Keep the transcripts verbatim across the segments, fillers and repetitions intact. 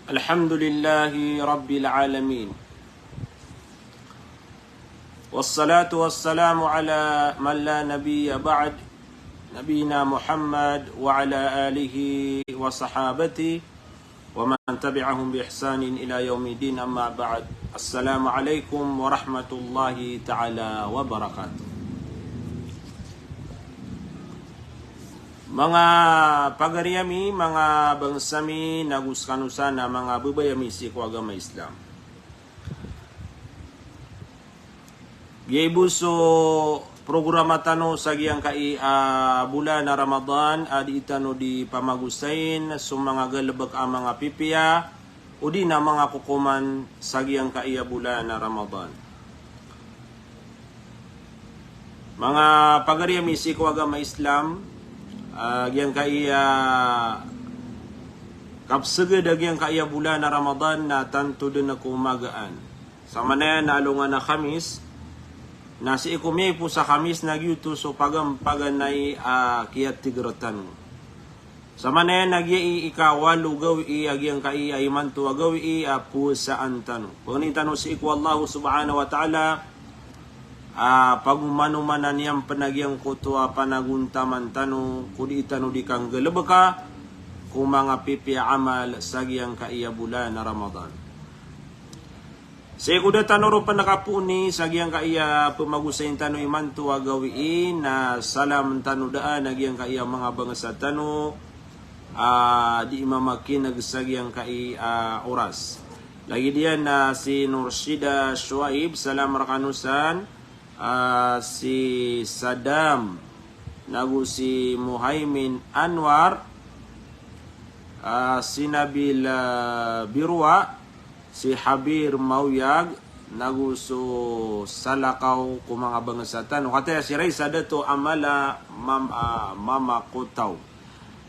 الحمد لله رب العالمين. والصلاة والسلام على من لا نبي بعد، نبينا محمد وعلى آله وصحابته ومن تبعهم بإحسان إلى يوم الدين، أما بعد. السلام عليكم ورحمة الله تعالى وبركاته. Manga pagari ami, manga bangsa mi, nago sekano san a manga babay ami sii ko agama Islam. Giya bo so programa tano sa giyangkai a bolan a Ramadan, a dii tano di pamagosayin so manga galebek a manga pipiya, odi na manga kokoman sa giyangkai a bolan a Ramadan. Manga pagari ami sii ko agama Islam, a, giyangkai a kapeseged a giyangkai a bolan a Ramadan na tanto den ko magaan. Samanaya na alongan a Khamis, na sii ko miyaipos a Khamis na giyoto so pagam-, paganay a kiyateger tano. Samanaya na giya i ikawalo gawii a giyangkai a imanto a gawii a powasaan tano. Pangnin tano sii ko Allah subhanahu wa ta'ala a pagomanomanan iyan pen a giyangkoto a panagontaman tano, ko dii tano di kanggalebeka ko manga pipiya a amal sa giyangkai a bolan a Ramadan. Sii ko da tano ron pen kapooni sa giyangkai a pemagosayin tano imanto a gawii na salam tano daan a giyangkai a manga bangsa tano a dii mamakineg sa giyangkai a oras. Lagid iyan na si Nurshida Shuaib, salam rekano san, a, si Saddam, nago si Muhaimin Anwar, a, si Nabil, a, Birwa, si Habir Mauyag, nago so salakaw ko manga bangsa tano. Kataya si Raisa Dato Amala Mam-, a, Mama Kotaw.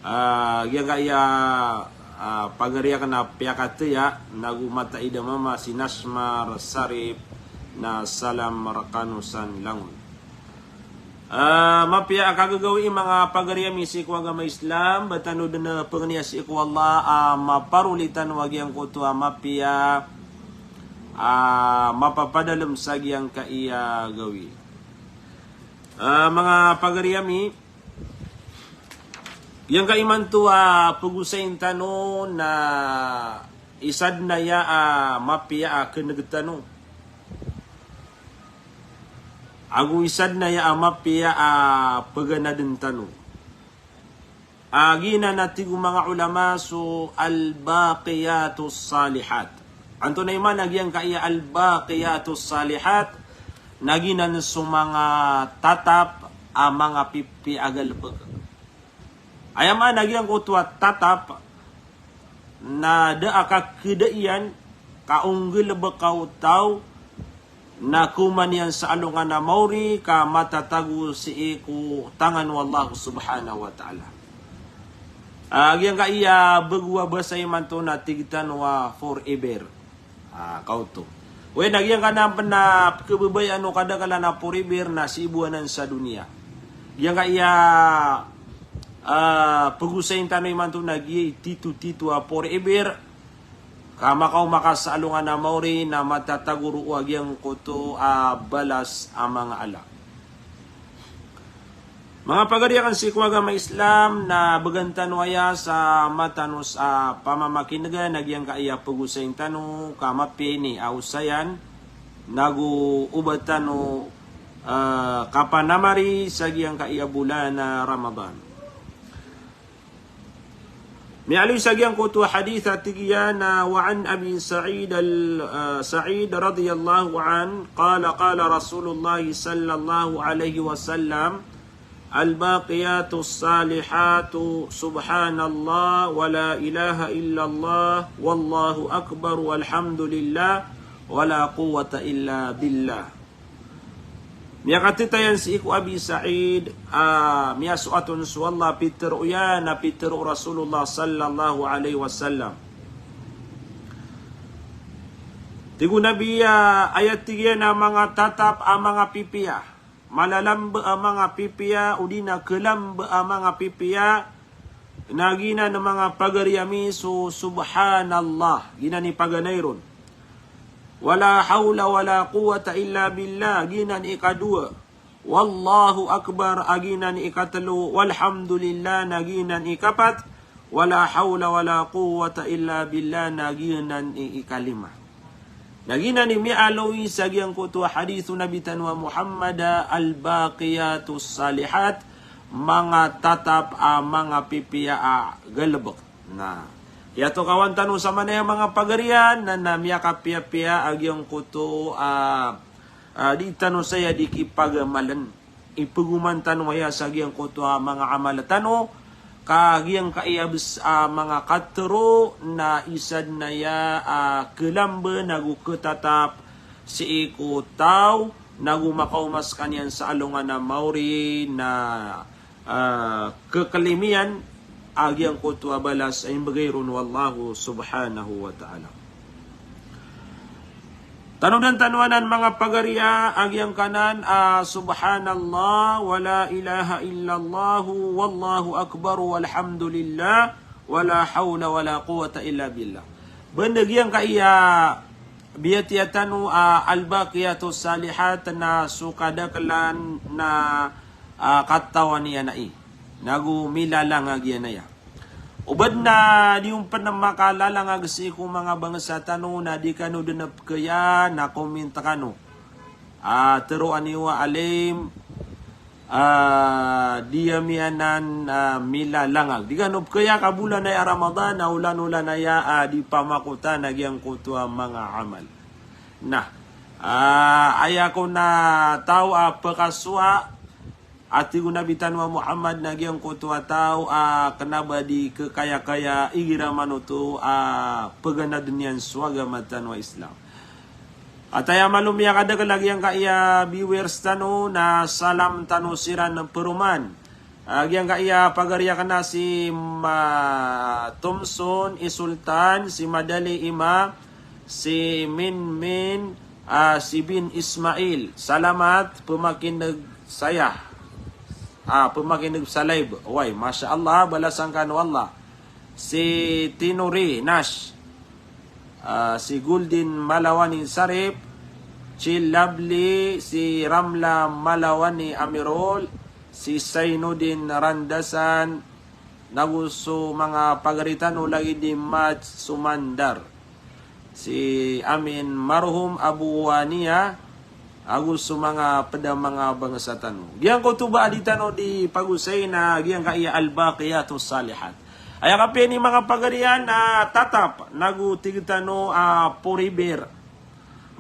A, giyangkai a, a, pagari aken a piyakataya, nago mataid a mama si Nasmar Sarip, na salam rekano san langon. A, mapiya a kagagawii manga pagari ami sii ko agama Islam, ba tano den pengeniya sii ko Allah a maparoli tano a giyangkoto a mapiya a mapapadalem sa giyangkai a gawii. A, manga pagari ami, giyangkai imanto a pegosayin tano na isa den aya a mapiya a keneg tano. Ago isa den aya a mapiya a peganaden tano. A giyanan a tig o manga olama so Al-Baqiyatus Salihat. Antonaa i maana giyangkai a Al-Baqiyatus Salihat? Na giyanan so manga tatap a manga pipiya a galebek. Aya maana giyangkoto a tatap na da a kakeda iyan ka o nggalebeka o taw na koman iyan sa alongan a maori ka matatago sii ko tangan o Allah subhanahu wa ta'ala. A, giyangkai a bego a basa imanto na tig tano a forever. A, kaoto. Oway, na giyangkanan pen a pekebabayaan o kadaklan a forever na sii bo anan sa doniya. Giyangkai a, a, pegosayin tano imanto na giyai tito-tito a forever. Ka makaoma ka sa alongan a maori na matatago roo a giyangkoto a balas a manga ala. Manga pagari aken sii ko agama Islam, na began tano aya sa matanos a pamamakinegan a giyangkai a pegosayin tano, ka mapiya ini a osayan, nago oba tano, eh, kapanamari sa giyangkai a bolan a Ramadan. Miyaaloy sa giyangkoto a hadith a tig iyan a, wa an Abi Sa'id al, ah, Sa'id radiyallahu anhu, qala, qala Rasulullah sallallahu alaihi wasallam, al-baqiyatus salihatu, subhanallah, wa la ilaha illallah, wallahu akbar, walhamdulillah, wa la quwwata illa billah. Miyakatitayan sii ko Abi Sa'id, ah, miyasoat on so Allah, pitero iyan a pitero o Rasulullah sallallahu alaihi wasallam. Tig o Nabi, ah, aya tig iyan a manga tatap a manga pipiya, malalamba a manga pipiya, odi na kalamba a manga pipiya, Na giyanan manga pagari ami so subhanallah, giyanan i paganay ron. Wala hawla wala quwwata illa billah, giyanan i kadowa. Wallahu akbar, a giyanan i katlo. Walhamdulillah, na giyanan i kapat. Wala hawla wala quwwata illa billah, na giyanan i ikalima. Na giyanan i miyaaloy sa giyangkoto a hadith o Nabi tano a Muhammad a al-baqiyatus salihat, manga tatap a manga pipiya a galebek. Na, aya tokawan tano sa manaya manga pagari iyan, na, na miyakapiyapiya a giyangkoto a, a, di tano saya di kipagamalan. Ipegoman tano aya sa giyangkoto a manga amal tano, ka giyangkaya bes-, a, manga katero na isa den aya, a, kelamben ago ketatap sii ko taw, nago makaoma sekaniyan sa alongan a maori na, a, kekelimiyan a giyangkoto a balas a imbegay ron o Allahu subhanahu wa ta'ala. Tanodan tano anan manga pagari a giyangkanan a subhanallah, wala ilaha illallah, wallahu akbar, walhamdulillah, wala hawla wala quwwata illa billah. Benda giyangkaya biyatiya tano a al-baqiyatus salihat na so kadakelan na, a, katawan iyan ai. Nago milalangag iyan aya. Oba den a di on pen makalalangag sii ko manga bangsa tano na di kano den pekaya na comment kano. A, teroa niyo a alim, a, di ami anan, a, milalangag. Di kano pekaya ka bolan aya Ramadan, a olan-olan aya, a, di pamakotan a giyangkoto a manga amal. Na, a, aya kon a taw a pekasowa, a tig o Nabi tano a Muhammad na giyangkoto a taw a kena ba di kekayakaya igira manoto a peganaden iyan so agama tano a Islam. Ataya malo miyakadakel a giyangkaya viewers tano na salam tano siran peroman. A giyangkaya pagari a kena si Ma-, Thomson, i Sultan, si Madali, i Ma-, si Minmin, a, si Bin Ismail. Salamat pemakineg saya. A, pemakineg sa live. Oway, masha Allah, balasan kano o Allah. Si Tinori Nash, a, si Golden Malawani Sarip, si Lovely, si Ramla Malawani Amirol, si Sainudin Randasan, nago so manga pagari tano lagid i Mat Sumandar, si Amin Marhum Abu Wania, ago so manga ped a manga bangsa tano. Giyangkoto ba a di tano di pagosay na giyangkaya al-baqiyatus salihat. Aya kapiya ini manga pagari iyan a tatap, nago tig tano a forever.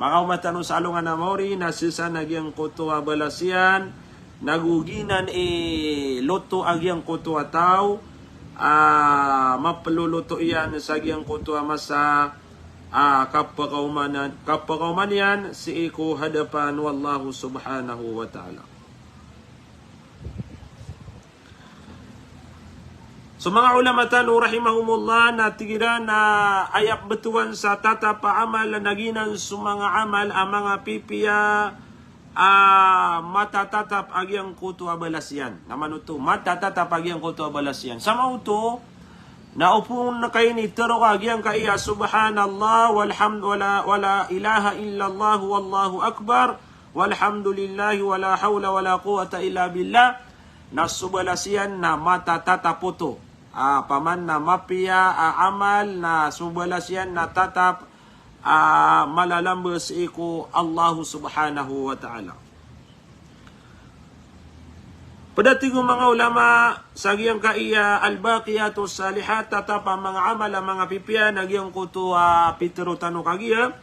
Makaoma tano sa alongan a maori na sii sa na giyangkoto a balas iyan, nago giyanan i loto a giyangkoto a taw a mapeloloto iyan sa giyangkoto a masa a kapekaoman, kapekaoman iyan sii ko hadapan o Allahu subhanahu wa ta'ala. So manga ulama tano rahimahumullah na tig iran a aya pembetowan sa tatap a amal na giyanan so manga amal a manga pipiya a matatatap a giyangkoto a balas iyan. Na manoto, matatatap a giyangkoto a balas iyan. Sa maoto, na opama ka initero ka giyangkaya subhanallah, walhamd-, wala, wala ilaha illallah, wallahu akbar, walhamdulillah, wala hawla wala quwwata illa billah. Na so balas iyan na matatatap oto. A, paman na mapiya a amal na so balas iyan na tatap a malalamba sii ko Allahu subhanahu wa ta'ala. Ped a tig o manga ulama sa giyangkaya al-baqiyatus salihat, tatap a manga amal a manga pipiya na giyangkoto a pitero tano kagiya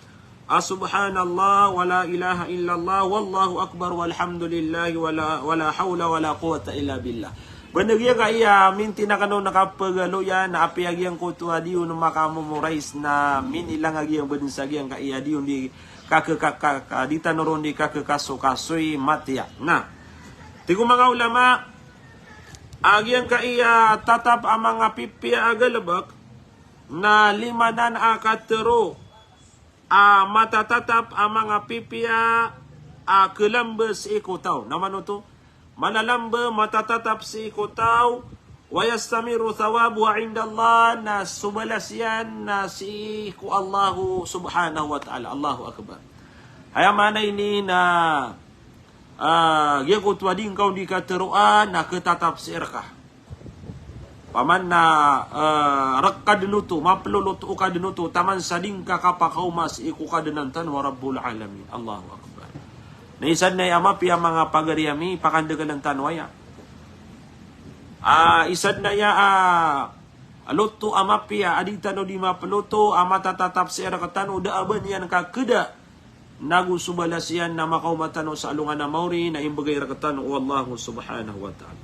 a subhanallah, wala ilaha illallah, wallahu akbar, walhamdulillah, wala, wala hawla wala quwwata illa billah. Benda giyangkaya minti na kano na kapegaloya na apiya giyangkoto a di on makamemorize na minilang a giyangkoto a benda sa giyangkaya di on di kake-, ka-, ka-, ka-, di tano ron di kakekaso-kasoy matiya. Na, tig o manga ulama a giyangkaya tatap a manga pipiya a galebek na lima nan a katero a matatatap a manga pipiya a kelamba sii ko taw. Na manoto, malalamba, matatatap sii ko taw Wa yastamirru thawabuha indallah, na so balas iyan na sii ko Allah subhanahu wa ta'ala. Allahu akbar. Aya maana ini na, ah, giyangkoto a di ngka on di kateroa na ketatap sii rka. Paman na, ah, rek ka den oto, maplolot o ka den oto, taman sa di ngka kapakaoma sii ko Kadnan tano a Rabbul Alamin. Allahu akbar. Na isa den aya mapiya, manga pagari ami, pakandegelan tano aya. Ah, isa den aya, ah, loto a mapiya a di tano di maploto a matatatap sii rektano, da a ba niyan kakeda, nago so balas iyan na makaoma tano sa alongan a maori na imbegay rektano o Allah subhanahu wa ta'ala.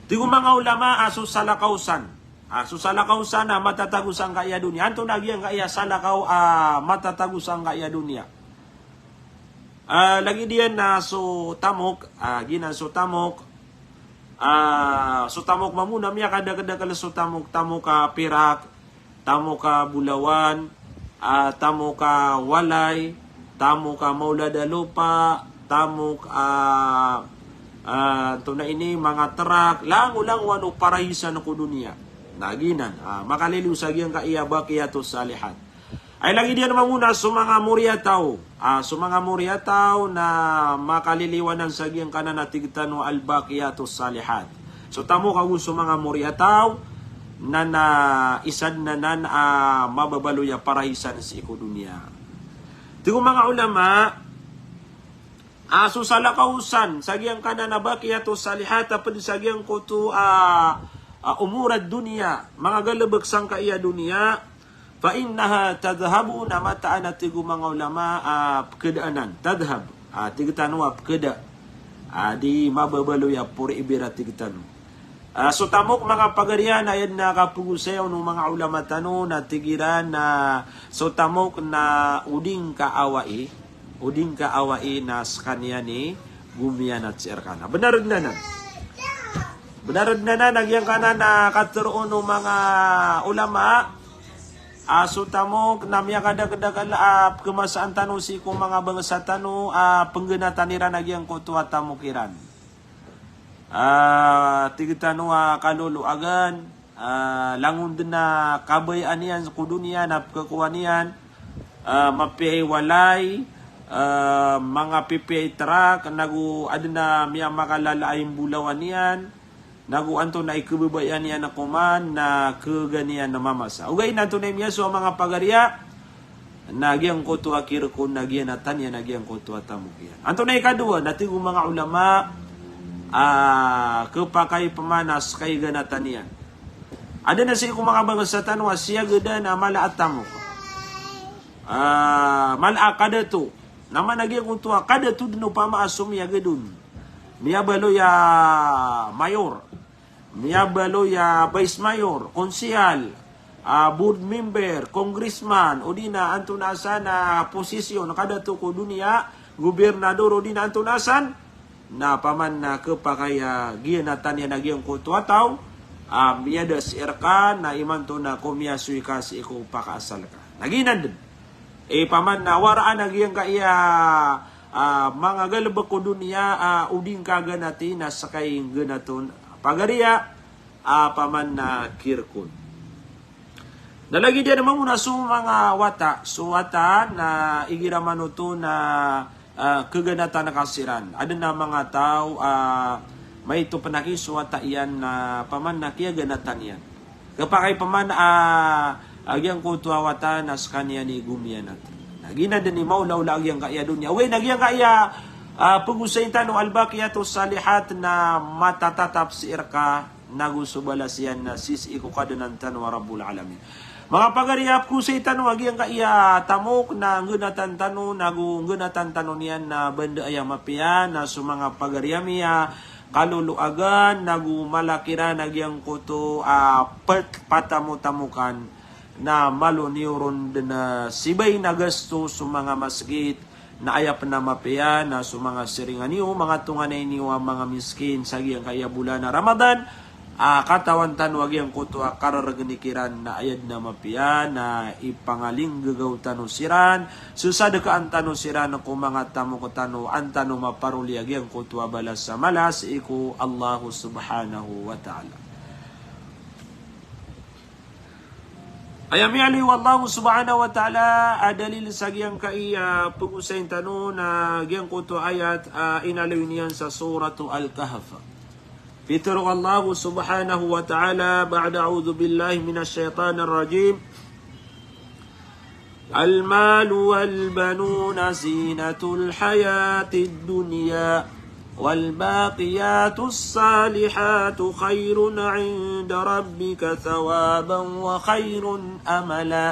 Tig o manga ulama a so salakaw san, a so salakaw san a matatago sangkaya doniya. Antonaa giyangkaya salakaw a matatago sangkaya doniya? Ah, lagid iyan na so tamok, ah, giyanan so tamok. Ah, so tamok mambo na miyakadakedakel so tamok, tamok a pirak, tamok a bolawan, ah, tamok a walay, tamok a maolad a lopa, tamok a, ah, antonaa ini, manga terak, langolangowan o parahisan ko doniya. Na giyanan, ah, makaliliyo sa giyangkaya baqiyatus salihat. Ay lagid iyan mambo na so manga moriyataw. Ah, so manga moriyataw na makaliliyo anan sa giyangkanan a tig tano a al-baqiyatus salihat. So tamok ago so manga moriyataw na, na isa den anan a mababaloy a parahisan sii ko doniya. Tig o manga ulama, ah, so salakaw san sa giyangkanan a baqiyatus salihat a ped sa giyangkoto a, ah, umur ad-dunya, manga galebek sangkaya doniya, fa innaha tadhhabu, na mataan a tig o manga ulama a pekeda anan, tadhhab. Ah, tig tano a pekeda. Ah, di mababaloy a pori iber a tig tano. Ah, so tamok, manga pagari ami, na aya den a kapegosaya on o manga ulama tano na tig iran na so tamok na o di ngka awai, o di ngka awai na sekaniyan i gomiyanat sii rka. Na benar den anan. Benar den anan a giyangkanan a katero on o manga ulama. Ah, so tamok na miyakadakedakel a pekemasaan tano sii ko manga bangsa tano a penggenatan iran a giyangkoto a tamok iran. Ah, tig tano a kaloloagan, ah, langon den a kabayaan iyan ko doniya na pekekowa niyan, ah, mapiya i walay, ah, manga pipiya i terak, nago aden a miyamakalala a imbolawan iyan, nago antonaa i kebabayaan iyan a koman na kegaga niyan a mamasa. Ogaid na antonaa i miyasowa, manga pagari ami, na giyangkoto a kirek on na giyanatan iyan a giyangkoto a tamok iyan. Antonaa i kadowa? Na tig o manga ulama a kepakay pman a sekay ganatan iyan. Aden a sii ko manga bangsa tano a siyagadan a mala a tamok. Ah, mala a kadato. Na maana giyangkoto a kadato den opama a somiyagad on. Miyabaloy a mayor. Miyabaloy a vice mayor, konsehal, ah, board member, congressman, odi na antonaa san a posisyon, kadato ko doniya, gobernador, odi na antonaa san, na paman na kepakay a giyanatan iyan a giyangkoto a taw a miyada sii rka, na imanto na komiyasoy ka sii ko pakaasal ka. Na giyanan den. Eh, paman na waraan a giyangkaya, ah, manga galebek ko doniya, ah, o di ngka ganati na sekay nggenat on, pagari ami, ah, paman na kirek on. Na lagid iyan mambo na so manga wata, so wata na igira manoto na, ah, keganatan ka siran. Aden a manga taw a maito pen a ki so wata iyan na paman na kiyaganatan iyan. Kepakay pman a, a giyangkoto a wata na sekaniyan i gomiyanat. Na giyanan den i maolaola a giyangkaya doniya. Ogaid na giyangkaya, ah, pegosay tano a al-baqiyatus salihat na matatatap sii rka, nago so balas iyan na sisii ko Kadnan tano a Rabbul Alamin. Manga pagari ami, pegosay tano a giyangkaya tamok na nggenatan tano, nago nggenatan tano niyan na banda aya mapiya, na so manga pagari ami a kaloloagan, nago mala kiran a giyangkoto a pet patamotamokan, na malo niyo ron den a sibay na gasto so manga masgit, na aya pen a mapiya na so manga siringan iyo, manga tonganay niyo a manga miskin sa giyangkaya bolan a Ramadan, a katawan tano a giyangkoto a kareregen iran na aya den a mapiya na ipangalinggagaw tano siran, sesadkaan tano siran ko manga tamok tano, an tano maparoli a giyangkoto a balas a mala sii ko Allah subhanahu wa ta'ala. Aya miyaaloy o Allah subhanahu wa ta'ala a dalil sa giyangkai a pegosayin tano na giyangkoto a ayat a inaloy niyan sa Suratu Al-Kahf. Pitero o Allah subhanahu wa ta'ala, ba'da a'udhu billahi minash shaytanir rajim. المال والبنون زينة الحياة الدنيا والباقيات الصالحات خير عند ربك ثوابا وخير أملا.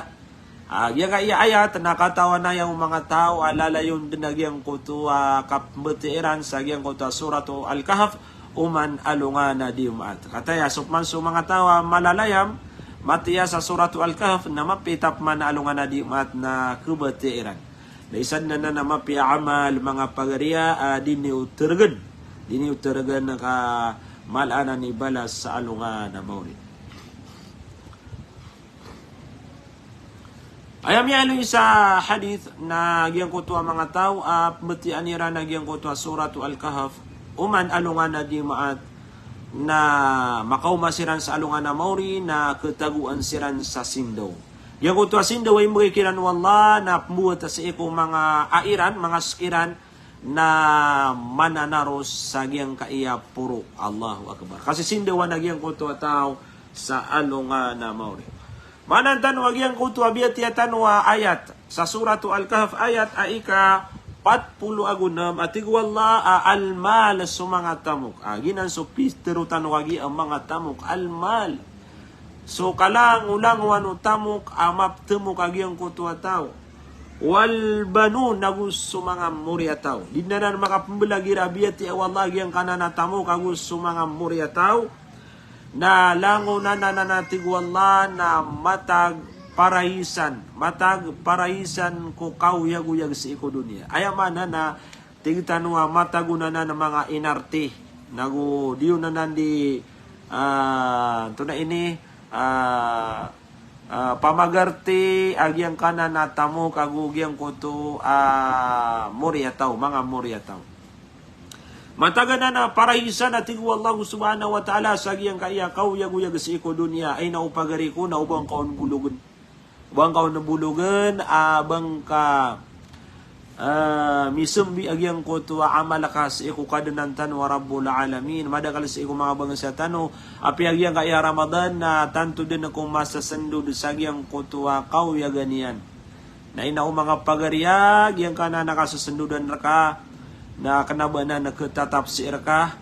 A, giyangkai a ayat na katawan aya o manga taw a lalayon den a giyangkoto a kapembetiyaan iran sa giyangkoto a Suratu Al-Kahf, oman alongan a di maat. Kataya so peman so manga taw a malalayam, matiya sa Suratu Al-Kahf, na mapiya i tapeman a alongan a di maat na kebetiyaan iran. Na isa den anan a mapiya a amal, manga pagariya, a, di niyo teregen. Di niyo teregen ka mala anan i balas sa alongan a maori. Aya miyaaloy sa hadith na giyangkoto a manga taw a pembetiyaan iran a giyangkoto a Suratu Al-Kahf, oman alongan a di maat, na makaoma siran sa alongan a maori, na ketagoan siran sa sindaw. Giyangkoto a sindaw a imbegay kiran o Allah, na pembuat sii ko manga a iran, manga sekiran, na mananaros sa giyangkai a poro. Allahu Akbar. Kasisindawan a giyangkoto a taw sa alongan a maori. Maana tano a giyangkoto a biyatiya tano a ayat sa Suratu Al-Kahf, ayat a ika pat polo ago nem, a tig o Allah a al-mal, so manga tamok. A, giyanan so pitero tano a giya manga tamok, al-mal. So kalangolangowan o tamok a maptemok a giyangkoto a taw. Wal banun, ago so manga mori a taw. Di den anan makapembelag iran a biyatiya o Allah giyangkanan a tamok ago so manga mori a taw. Na langon anan a tig o Allah na matag paraisan, matag paraisan ko kaoyagoyag sii ko doniya. Aya maana na tig tano a matag on anan manga inarte. Nago di on anan di, a, antonaa ini, a, a, pamagarti a giyangkanan a tamok ago giyangkoto a mori a taw, manga mori a taw. Matag anan a paraisan a tig o Allah subhanahu wa ta'ala sa giyangkai a kaoyagoyag sii ko doniya, ay na o pagari ko na o ba ngka on bologen. O ba ngka on bologen, a, ba ngka, a, misembi a giyangkoto a amal ka sii ko Kadnan tano a Rabbul Alamin, madakl sii ko manga bangsa tano, apiya giyangkai a Ramadan na tanto den ko masasendod sa giyangkoto a kaoyagan iyan. Na ino o manga pagari a giyangkanan a kasesendodan rka, na kena ba anan ketatap sii rka,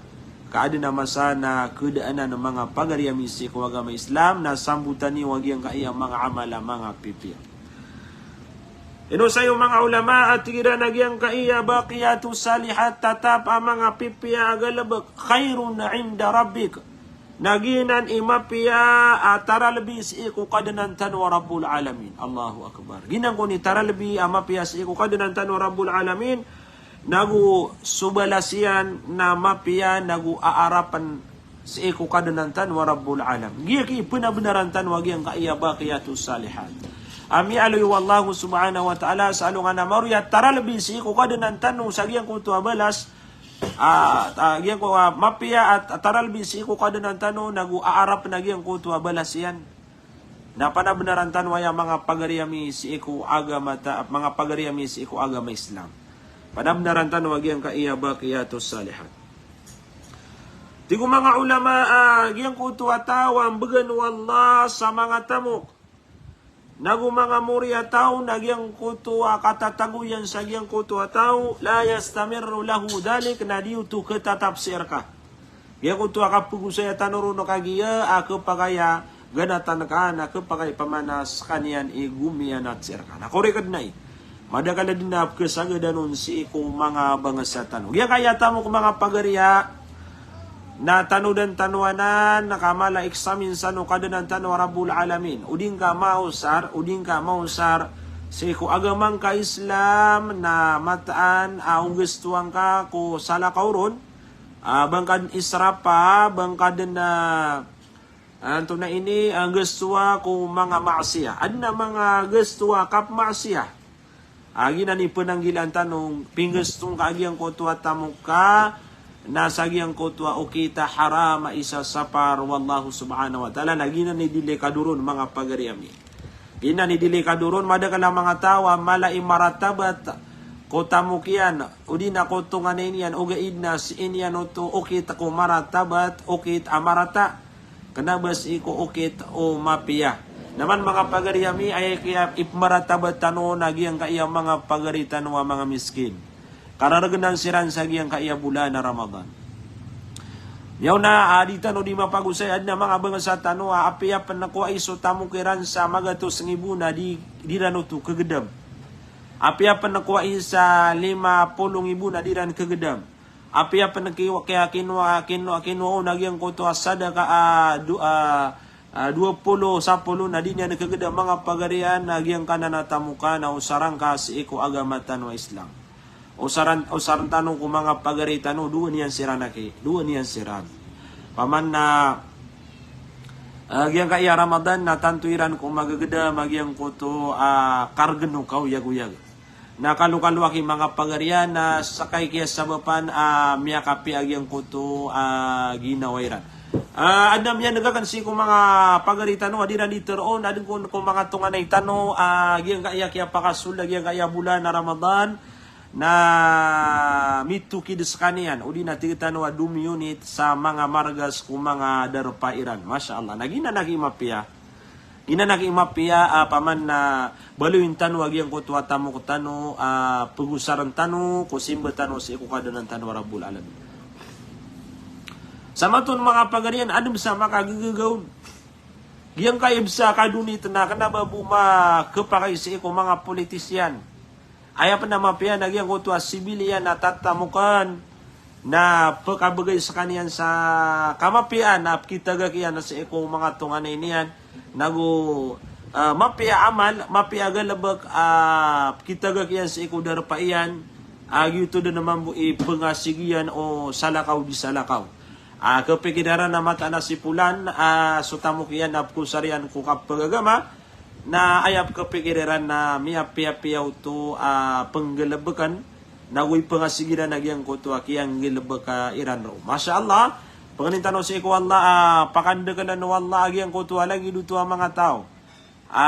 ka aden a masa na kedaan anan manga pagari ami sii ko agama Islam, na sambotan iyo a giyangkai a manga amal a manga pipiya. Inosay o manga ulama a tig iran a giyangkai a baqiyatus salihat, tatap a manga pipiya a galebek, khairun inda rabbik. Na giyanan i mapiya a taralbi sii ko Kadnan tano a Rabbul Alamin. Allahu Akbar. Giyanan kon i taralbi a mapiya sii ko Kadnan tano a Rabbul Alamin, nago so balas iyan na mapiya, nago aarapen sii ko Kadnan tano a Rabbul Alamin. Giyangkai i penabenaran tano a giyangkai a baqiyatus salihat. A miyaaloy o Allah subhanahu wa ta'ala sa alongan a maori a taralbi sii ko Kadnan tano sa giyangkoto a balas, a, a, giyangkoto a mapiya a, a taralbi sii ko Kadnan tano, nago aarapen a giyangkoto a balas iyan. Na panabenaran tano aya manga pagari ami sii ko agama ta-, manga pagari ami sii ko agama Islam. Panabenaran tano a giyangkai a baqiyatus salihat. Tig o manga ulama a giyangkoto a taw a mbegen o Allah sa manga tamok nago manga mori a taw, na giyangkoto a katatago iyan sa giyangkoto a taw, la yastamirru lahu dhalik, na di oto ketatap sii rka. Giyangkoto a kapegosaya tano ron a kagiya a kepakay a ganatan ka, na kepakay pamana sekaniyan i gomiyanat sii rka. Na korek den ai. Madakl den a pekesagadan on sii ko manga bangsa tano. Giyangkai a tamok manga pagari a, na tanodan tano anan, na ka mala i eksamin san o Kadnan tano a Rabbul Alamin. O di ngka maosar, o di ngka maosar sii ko agama ngka Islam, na mataan a ogestoan ka ko salakaw ron, a, ba ngka den israpa, ba ngka den, a, Antonaa ini, ah, gastoa ko manga maasiyah. Adn a manga gastoa kapmaasiyah. A giyanan i pnanggilaan tano, pinggasto ngka a giyangkoto a tamok ka, na sa giyangkoto a okit a haram a isasapar o Allahu subhanahu wa ta'ala, na giyanan i delikado ron, manga pagari ami. Giyanan i delikado ron, madakl a manga taw a mala i maratabat ko tamok iyan, odi na ko tonganay niyan, ogaid na sii niyan oto okit ko maratabat, okit a marata. Kna ba sii ko okit o mapiya. Na man manga pagari ami, aya kiya ipmaratabat tano na giyangkaya manga pagari tano a manga miskin. Karargnan siran sa giyangkaya bolan a Ramadan. Miyaona a di tano di mapagosay, adn a manga bangsa tano a apiya pn kowai so tamok iran sa magatos ngibo na di, di ran oto kagdam. Apiya pn kowai sa lima polo ngibo na di ran kagdam. Apiya pn ki, kiya kinowa, kinowa, kinowa on a giyangkoto a sadaka a, do, a, a, dowa polo, sapolo na di niyan kagdam, manga pagari, a giyangkanan a tamok a na osarn ka sii ko agama tano a Islam. Osarn, osarn tano ko manga pagari tano, dowa niyan siran aki, dowa niyan siran. Paman na, a, giyangkaya Ramadan na tanto iran ko magagdam a giyangkoto a kargn o kaoyagoyag. Na kalokalo aki manga pagari iyan na sakay kiyasabapan a miyakapiya a giyangkoto a ginawa iran. A, adn a miyan'g akn sii ko manga pagari tano a di ran di tharoon, adn kon ko manga tonganay tano a giyangkaya kiyapakasold a giyangkaya bolan a Ramadan na mitokid skaniyan, odi na tig tano a domiyonit sa manga margas ko manga darpa iran. Masha Allah. Na giyanan aki mapiya. Giyanan aki mapiya, a, paman na baloyin tano a giyangkoto a tamok tano, a, pagosarn tano ko simba tano sii ko Kadnan tano a Rabbul Alamin. Sa maton manga pagari iyan, adn bs a makagagaga on. Giyangkaya bs a kadonit na kna ba bo makapakay sii ko manga politician. Aya pn a mapiya na giyangkoto a sibiliyan a tatamokn na pkabgay skaniyan sa kamapiyaan a pkitagak iyan sii ko manga tonganay niyan, nago, a, mapiya a amal, mapiya a galbk a pkitagak iyan sii ko darpa iyan, a giyoto dn mambo i pngasig iyan o salakaw di salakaw. A, kapikira ran a mataan a si polan, a, so tamok iyan a pkosar iyan ko kapagagama, na aya pkapikira ran na miyapiyapiya oto a pnggalbkn, nago ipngasig iran a giyangkoto a kiyanggalbka iran roo. Masha Allah, pangnin tano sii ko Allah, a, pakandkln o Allah a giyangkoto a lagid oto a manga taw a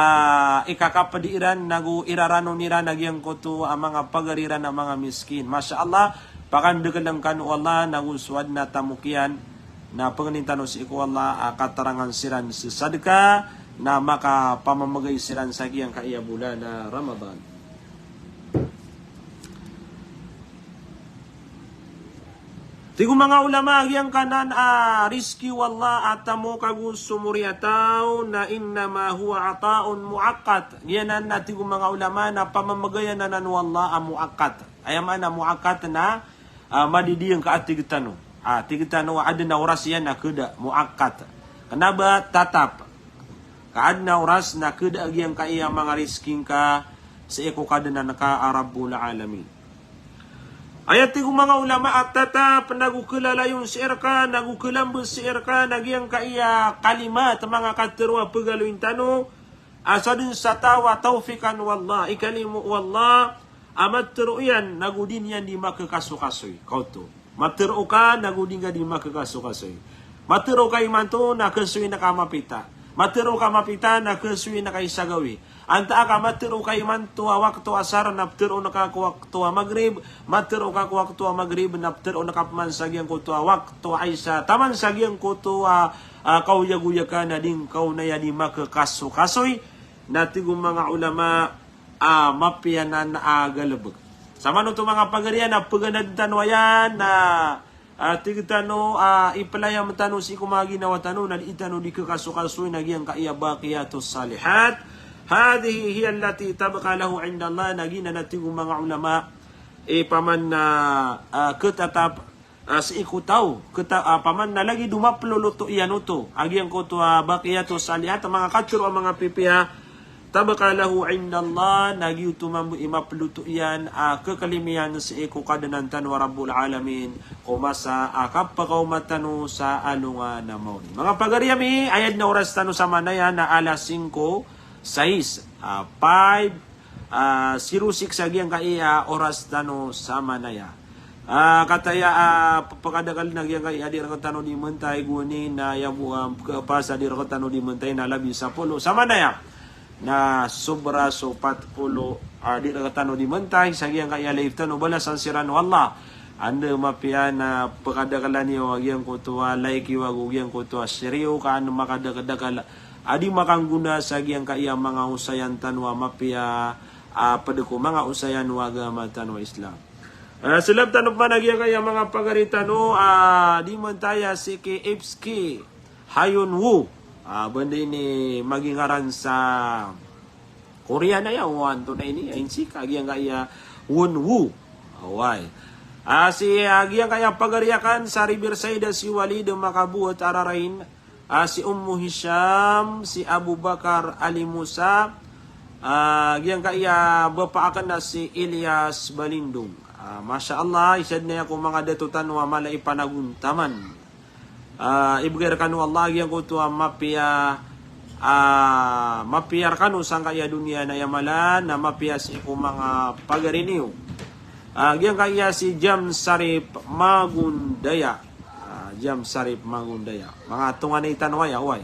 ikakapdi iran, nago iraranon iran a giyangkoto a manga pagari ran a manga miskin. Masha Allah, pakandkln kano o Allah, nago so adn a tamok iyan, na pangnin tano sii ko Allah a katarangan siran sa sadka, na makapamamgay siran sa giyangkaya bolan a Ramadan. Tig o manga ulama a giyangkanan a rizki o Allah a tamok ago so moriyataw na innama huwa ata'un muaqqat. Giyanan na tig o manga ulama na pamamgayan anan o Allah a muaqqat. Aya maana muaqqat na, a, madidiyangka a tig tano. A, tig tano a adn a oras iyan a khada, muaqqat. Kna ba tatap. Ka adn a oras na khada a giyangkaya manga rizki ngka sii ko Kadnan ka a Rabbul Alamin. Aya tig o manga ulama a tatap nago khalalayon sii rka, nago khalambs sii rka, na giyangkaya kalimat, manga katharo a pagaloyin tano, a sadn sa taw a tawfiqan o Allah, ikalimo o Allah, a matharo iyan, nago di niyan di makakasokasoy. Kaoto. Matharo ka, nago di ngka di makakasokasoy. Matharo ka imanto, na kasoy ngka mapita. Matharo ka mapita, na kasoy ngka i sagawi. Antaa ka matharo ka imanto a wakto asar na ptharoon ka ko wakto a magrib, matharo ka ko wakto a magrib na ptharoon ka pman sa giyangkoto a wakto a isa, taman sa giyangkoto a, a, kaoyagoyag ka na di ngka on aya di makakasokasoy, na tig o manga ulama a mapiya anan a galbk. Samanoto manga pagari iyan a pganadn tano aya na A, tig tano, a, iplayam tano sii ko manga ginawa tano, na di tano di kakasokasoy na giyangkaya baqiyatus salihat. Hadhihi hiya allati tabqa lahu inda Allah, na giyanan a tig o manga ulama, e, paman na, a, khatatap, a, sii ko taw, khata-, a, paman na lagid o maploloto iyan oto, a giyangkoto a baqiyatus salihat, manga katharo a manga pipiya, tabqa lahu indallah, na giyoto mambo i maploto iyan a kekelimiyan sii ko Kadnan tano a Rabbul Alamin ko masa a kapakaoma tano sa alongan a maori. Manga pagari ami, aya den a oras tano samanaya na alas singko, sais, ah, five, ah, zero six a giyangkaya oras tano samanaya. Ah, kataya, ah, pekadakel na giyangkaya di rektano di mentay goni na aya bo, ah, kepas a di rektano di mentay na labi sapolo samanaya. Na sobra so pat polo, ah, di rektano di mentay sa giyangkaya live tano, balasan siran o Allah. Anda mapiya na pekadakelan iyo a giyangkoto a like iyo ago giyangkoto a share iyo ka an makadakedakel a di makanggona sa giyangkaya manga osayan tano a mapiya, ah, ped ko manga osayan o agama tano a Islam. Ah, seleb tano pman a giyangkaya manga pagari tano, ah, di mentay a si ki Ipski Hayonwu. Ah, banda ini magingaran sa Korean aya, o antonaa ini, a insik a giyangkaya Wonwu. Oway. Ah, si, ah, giyangkaya pagari aken sa Riverside a si Walid Makabowet a rarain, ah, si Ummu Hisham, si Abu Bakar Ali Musa, ah, giyangkaya bapa aken a si Ilyas Balindong. Ah, masha Allah, isa den aya ko manga dato tano a mala i panagontaman. Ah, ibegay rekano o Allah a giyangkoto a mapiya, ah, mapiya rekano sangkaya doniya na aya mala na mapiya sii ko manga pagari niyo. Ah, giyangkaya si Jam Sarip Magondaya. Ah, Jam Sarip Magondaya. Manga tonganay tano aya, oway.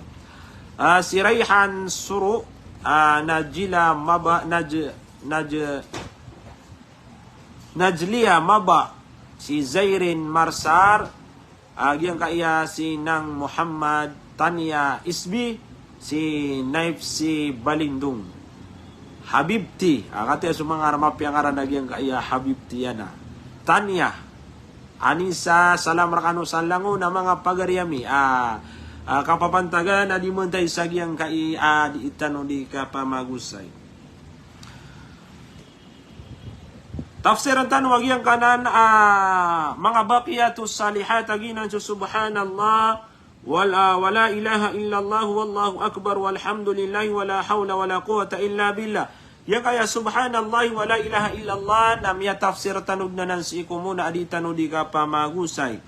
Ah, si Rayhan Suro, ah, Najila Maba, Naj-, Naj-, Najlia Maba, si Zairin Marsar, ah, giyangkaya si Nang Muhammad Tania Isbi, si Naif si Balindong. Habibti, ah, kataya so manga mapiya ngaran a giyangkaya Habibti yana. Tania, Anisa, salam rekano sa langon a manga pagari ami. Ah, ah, kapapantagan a di mentay sa giyangkai, ah, di tano di kapamagosay. Tafsiran tano a giyangkanan a manga baqiyatus salihat a giyanan so subhanallah, wal, ah, wala ilaha illallah, wallahu akbar, walhamdulillah, wala hawla wala quwwata illa billah. Giyangkaya subhanallah, wala ilaha illallah, na miyatafsir tano den anan sii ko mona a di tano di kapamagosay.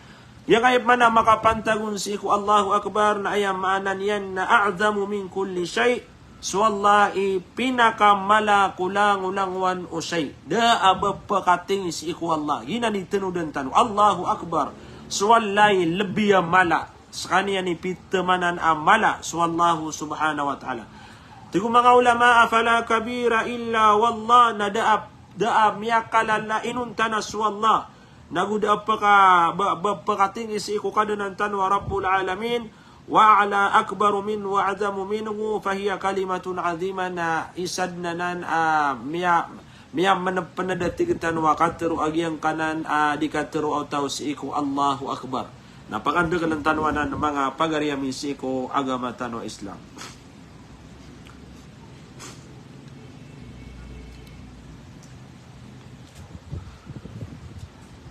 Giyangkaya pman a makapantag on sii ko Allahu akbar, na aya maana niyan na a'zamu min kulli shay', so Allah i pinakamala ko langolangowan o shay'. Da a ba pekatinggi sii ko Allah. Giyanan i tenodan tano. Allahu Akbar. So Allah i lebi a mala. Sekaniyan i pitemanan a mala so Allah subhanahu wa ta'ala. Tig o manga ulama, afala kabira illa wallah, na da a, da a miyakalala inonta na so Allah. Nago da a peka, ba, ba pekatinggi sii ko Kadnan tano a Rabbul Alamin. Wa a'la akbaru min wa a'zamu minhu fahiya kalimatun azimah, na isa den anan a miya, miyamenepened a tig tano a katero a giyangkanan a di katero o taw sii ko Allahu Akbar. Na pakandekelen tano anan manga pagari ami sii ko agama tano a Islam.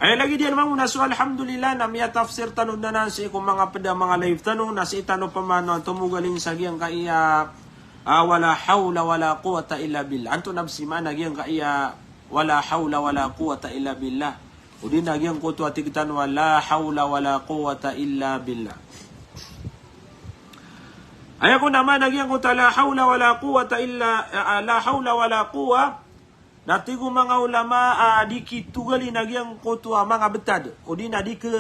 Aya lagid iyan mambo na so alhamdulillah na miyatafsir tano den anan sii ko manga ped a manga live tano, na sii tano pman tomogalin sa giyangkaya, ah, wala hawla wala quwwata illa billah. Antonaa bes i maana giyangkaya wala hawla wala quwwata illa billah? O di na giyangkoto a tig tano a la hawla wala quwwata illa billah. Aya kon a maana giyangkoto a la hawla wala quwwata illa, ah, la hawla wala quwwa, na tig o manga ulama a di kitogalin a giyangkoto a manga betad, o di na di ke,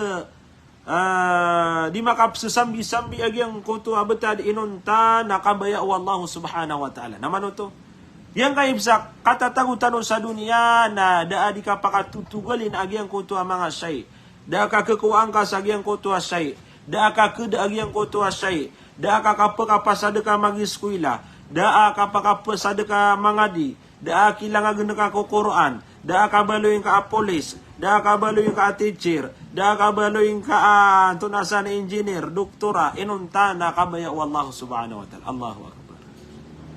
ah, di makapesesambisambi a giyangkoto a betad inonta na kabaya o Allah subhanahu wa ta'ala. Na mano oto? Giyangkai bes a katatago tano sa doniya na da a di kapakatotogalin a giyangkoto a manga shay'. Da a kakekowaan ka sa giyangkoto a shay'. Da a kakeda a giyangkoto a shay'. Da a kakapekapesadeka magiskoyla. Da a kapakapesadeka mangadi. Da a kilangagen ka ko Qur'an. Da a kabaloy ngka a polis. Da a kabaloy ngka a teacher. Da a kabaloy ngka a, antonaa san, engineer, doktora. Inonta na kabaya o Allah subhanahu wa ta'ala. Allahu Akbar.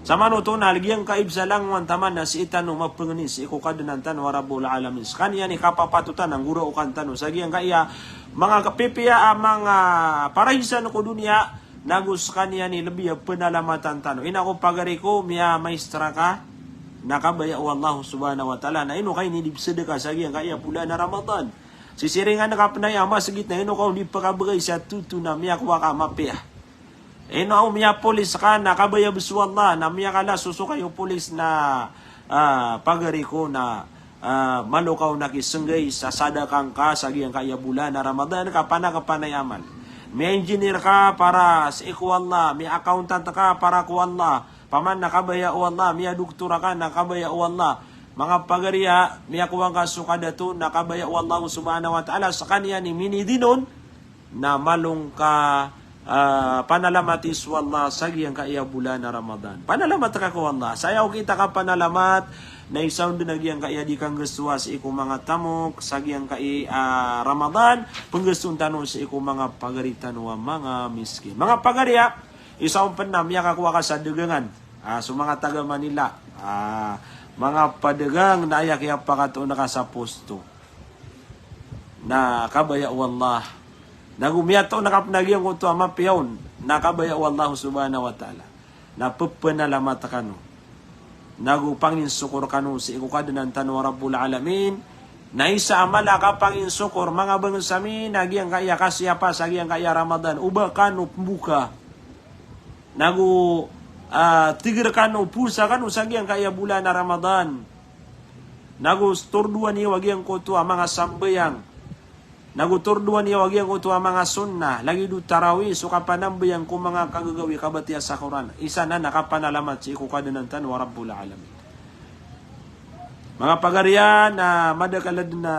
Sa mano oto na giyangkai bes a langowan taman na sii tano mapengeni sii ko Kadnan tano a Rabbul Alamin. Sekaniyan i kapapatotan a nggoraokan tano sa giyangkaya manga kapipiya a manga parahisan ko doniya, Nago sekaniyan i lebi a penalamatan tano. Ino ako pagari ko, miyamaistra ka, na kabaya o Allah subhanahu wa ta'ala. Na ino ka ini di pesedeka sa giyangkaya bulan a Ramadan. Sisiringan ka pen aya masgit na ino ka o di pekabegay sa toto na miyakowa ka mapiya. Ino aw miyapolis ka na kabaya bes o Allah, na miyakala so so kayo polis na, ah, pagari ko na, ah, malo ka o nakisenggay sa sadaka ngka sa giyangkaya bulan a Ramadan ka pana ka panay amal. Miya-engineer ka para sii ko Allah, miya-accountant ka para ko Allah, paman na kabaya o Allah, miya-doktor ka na kabaya o Allah. Manga pagari a, miyakowa ngka so kadato na kabaya o Allah subhanahu wa ta'ala, sekaniyan i minidinon, na malo ngka, ah, panalamati so Allah sa giyangkaya bulan a Ramadan. Panalamat ka ko Allah. Sa aya okit a kapanalamat, na isa on den a giyangkaya di kanggesowa sii ko manga tamok sa giyangkaya, ah, Ramadan, penggeson tano sii ko manga pagari tano a manga miskin. Manga pagari a, isa on pen na miyakakowa ka sa degangan. Ah, so manga taga Manila. Ah, manga padagang na aya kiyapakatoon ka sa posto. Na kabaya o Allah. Nago miyatoon ka pen a giyangkoto a mapiya on, na kabaya o Allah subhanahu wa ta'ala. Na pepenalamat kano. Nago panginsokor kano sii ko Kadnan tano a Rabbul Alamin. Na isa a mala a kapanginsokor, manga bangsa mi, na giyangkaya kasiyapa sa giyangkaya Ramadan. O ba kano pemboka. Nago, ah, tiger kano, powasa kano sa giyangkaya bulan a Ramadan. Nago tordoan iyo a giyangkoto a manga sambayang. Nago tordoan iyo a giyangkoto a manga sunnah, lagid o tarawih, so kapanambayang ko manga kagagawii kabatiya sa Qur'an. Isa nan a kapanalamat sii ko Kadnan tano a Rabbul Alamin. Manga pagari a, na madakl a den a,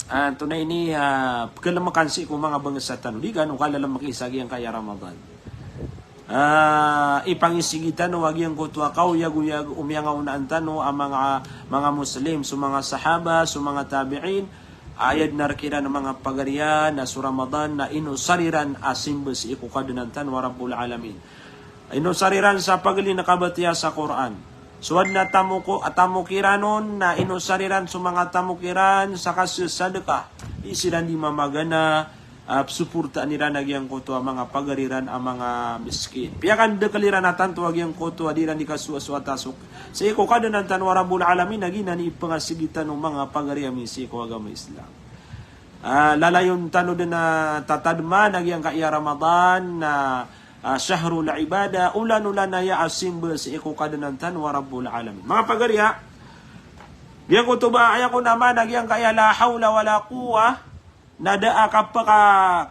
ah, antonaa ini, ah, pekelemekan sii ko manga bangsa tano. Di kano kalelemeki sa giyangkaya Ramadan. Ah, ipangisigi tano a giyangkoto a kaoyagoyag o miyangaonaan tano a manga, manga Muslim, so manga sahaba, so manga tabi'in, a aya den a rek iran a manga pagari a, na so Ramadan na inosar iran a simba sii ko Kadnan tano a Rabbul Alamin. Inosar iran sa pagelin a kabatiya sa Qur'an. So aden a tamok, a tamok iran on, na inosar iran so manga tamok iran sa kasesadeka. Di siran di mamagana, ah, pesuportaan iran a giyangkoto a manga pagari ran a manga miskin. Piyakandakel iran a tanto a giyangkoto a di ran di kasowasowa tasok. Sii ko Kadnan tano a Rabbul Alamin, a giyanan i pengasigi tano manga pagari ami sii ko agama Islam. Ah, lalayon tano den a tatadman a giyangkaya Ramadan, na, ah, shahrul ibadah, olan-olan aya a simba sii ko Kadnan tano a Rabbul Alamin. Manga pagari a, giyangkoto ba aya ko naman a giyangkaya la hawla wala quwwah, na da a kapaka,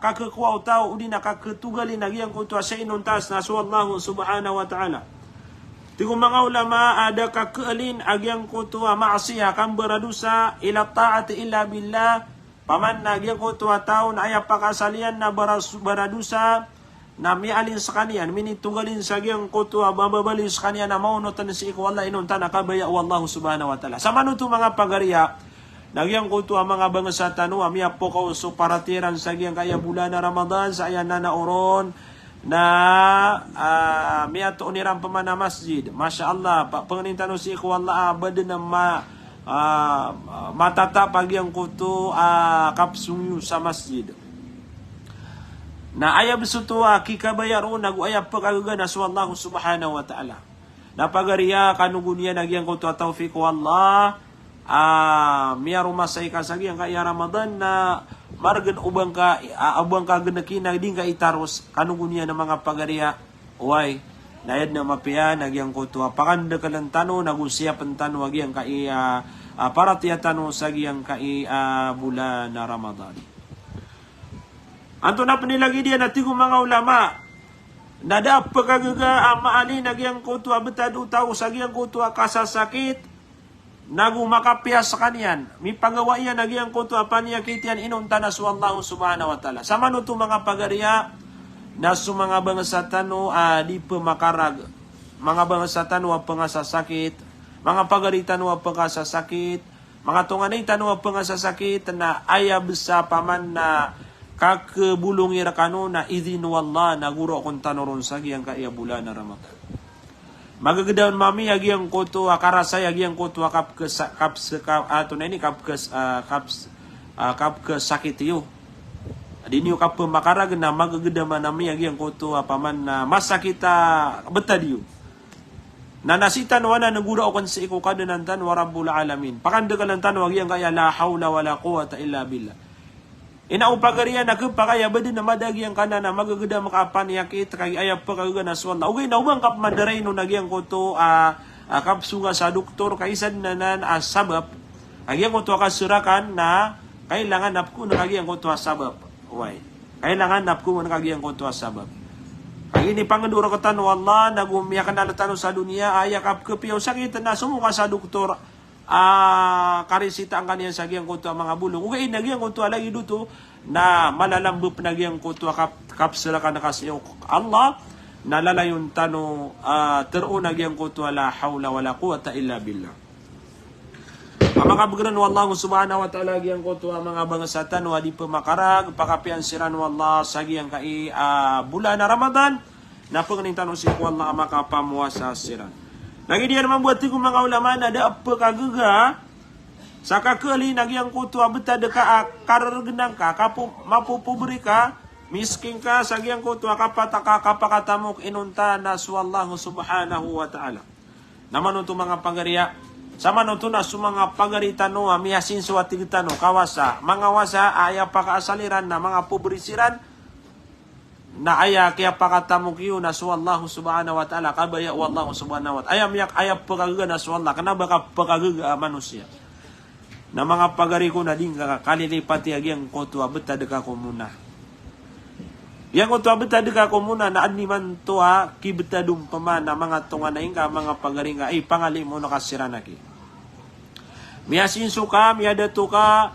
kakekowa o taw, odi na kaketogalin a giyangkoto a sa inontas na so Allah subhanahu wa ta'ala. Tig o manga ulama a da kakeelin a giyangkoto a maasiyah, kambaradosa, ila ta'ati illa billah, paman na giyangkoto a taw na aya pakaasal iyan na baras-, baradosa, na miyaalin sekaniyan, minitogalin sa giyangkoto a bababaloy sekaniyan a maonoten sii ko Allah, inonta na kabaya o Allah subhanahu wa ta'ala. Samanoto manga pagari a, na giyangkoto a manga bangsa tano a miyapokaw so paratiyaya ran sa giyangkaya bulan a Ramadan, sa aya nanaoron, na, ah, miyatoon iran peman a masjid. Masha Allah, pa-, pengenin tano sii ko Allah a baden a ma-, ah, matata pa giyangkoto a kapesong iyo sa masjid. Na aya bes oto a kikabaya ron, nago aya pekagaga na so Allah subhanahu wa ta'ala. Na pagari a, kano go niyan a giyangkoto a tawfiq o Allah, ah, miyaromasay ka sa giyangkaya Ramadan na margen o ba ngka, ah, o ba ngka geneki na di ngka itaros, kano go niyan a manga pagari a, oway, na aya den a mapiya na giyangkoto a pakandakelen tano, nago siyapen tano a giyangkaya, ah, paratiyaya tano sa giyangkaya bulan a Ramadan. Antonaa pen i lagid iyan a tig o manga ulama, na da a pekagaga a maalin a giyangkoto a betad o taw sa giyangkoto a kasasakit, nago makapiya sekaniyan, mipagawa iyan a giyangkoto a paniyakit iyan, inonta na so Allah subhanahu wa ta'ala. Samanoto manga pagari a, na so manga bangsa tano a di pemakarag, manga bangsa tano a pengasasakit, manga pagari tano a pengasasakit, manga tonganay tano a pengasasakit, na aya bes a paman na kakebolongi rekano na idin o Allah na goroken tano ron sa giyangkaya bulan a Ramadan. Magegeda on mami a giyangkoto a karasay a giyangkoto a kapkesa-, kapse-, ka-, antonaa ini kapkes-, ah, kaps-, ah, kapkesakit iyo. Di niyo kapemakarag na magegedam a miyagiyangkoto a paman na masakit a betad iyo. Na na sii tano anan goraoken sii ko Kadnan tano a Rabbul Alamin. Pakandekelen tano a giyangkaya la hawla wala quwwata illa billah. Ino pagari a na kepakay a beden a mada giyangkanan a magegedam ka a paniyakit, kagiya aya pekagaga na so Allah. Ogaid na o ba ngka pemandaray on a giyangkoto a, a, kapesonga sa doktor, ka isa den anan a sabap a giyangkoto a kaserakan na kailangan a pekoon ka giyangkoto a sabap. Oway. Kailangan a pekoon ka giyangkoto a sabap. Kagiya inipangendo rektano o Allah, nago miyakenal tano sa doniya, aya kapekepiya o sakit na somo ka sa doktor, a, karisitaan ka niyan sa giyangkoto a manga bolong. Ogaid na giyangkoto a lagid oto, na malalamba pen a giyangkoto a kap-, kapeserakan ka sii ko Allah, na lalayon tano, a, teroon a giyangkoto a la hawla wala quwwata illa billah. A makabegeran o Allah subhanahu wa ta'ala giyangkoto a manga bangsa tano a di pemakarag, pakapiyaan siran o Allah sa giyangkai a, bolan a Ramadan, na pengenin tano sii ko Allah a makapamowasa siran. Lagid iyan mambo a tig o manga ulama na da a pekagaga sa kakeali na giyangkoto a betad ka a kareregen angka, kapo-, mapopobri ka, miskin ka, sa giyangkoto a kapataka, kapakatamok, inonta na so Allah subhanahu wa ta'ala. Na manoto manga pagari a, sa manoto na so manga pagari tano a miyasinso a tig tano, kawasa, manga wasa a aya pakaasal iran na manga pobri siran, na aya kiyapakatamok iyo na so Allah subhanahu wa ta'ala, kabaya o Allah subhanahu wa ta'ala. Aya miyak-, aya pekagaga na so Allah, kena ba ka pekagaga a manosiya. Na manga pagari ko na di ngka kalilipati a giyangkoto a betad ka ko mona. Giyangkoto a betad ka ko mona na aden imanto a kibetad o pema na manga tonganay ngka, manga pagari ngka, ipangalimo na ka siran aki. Miyasinso ka, miyadato ka,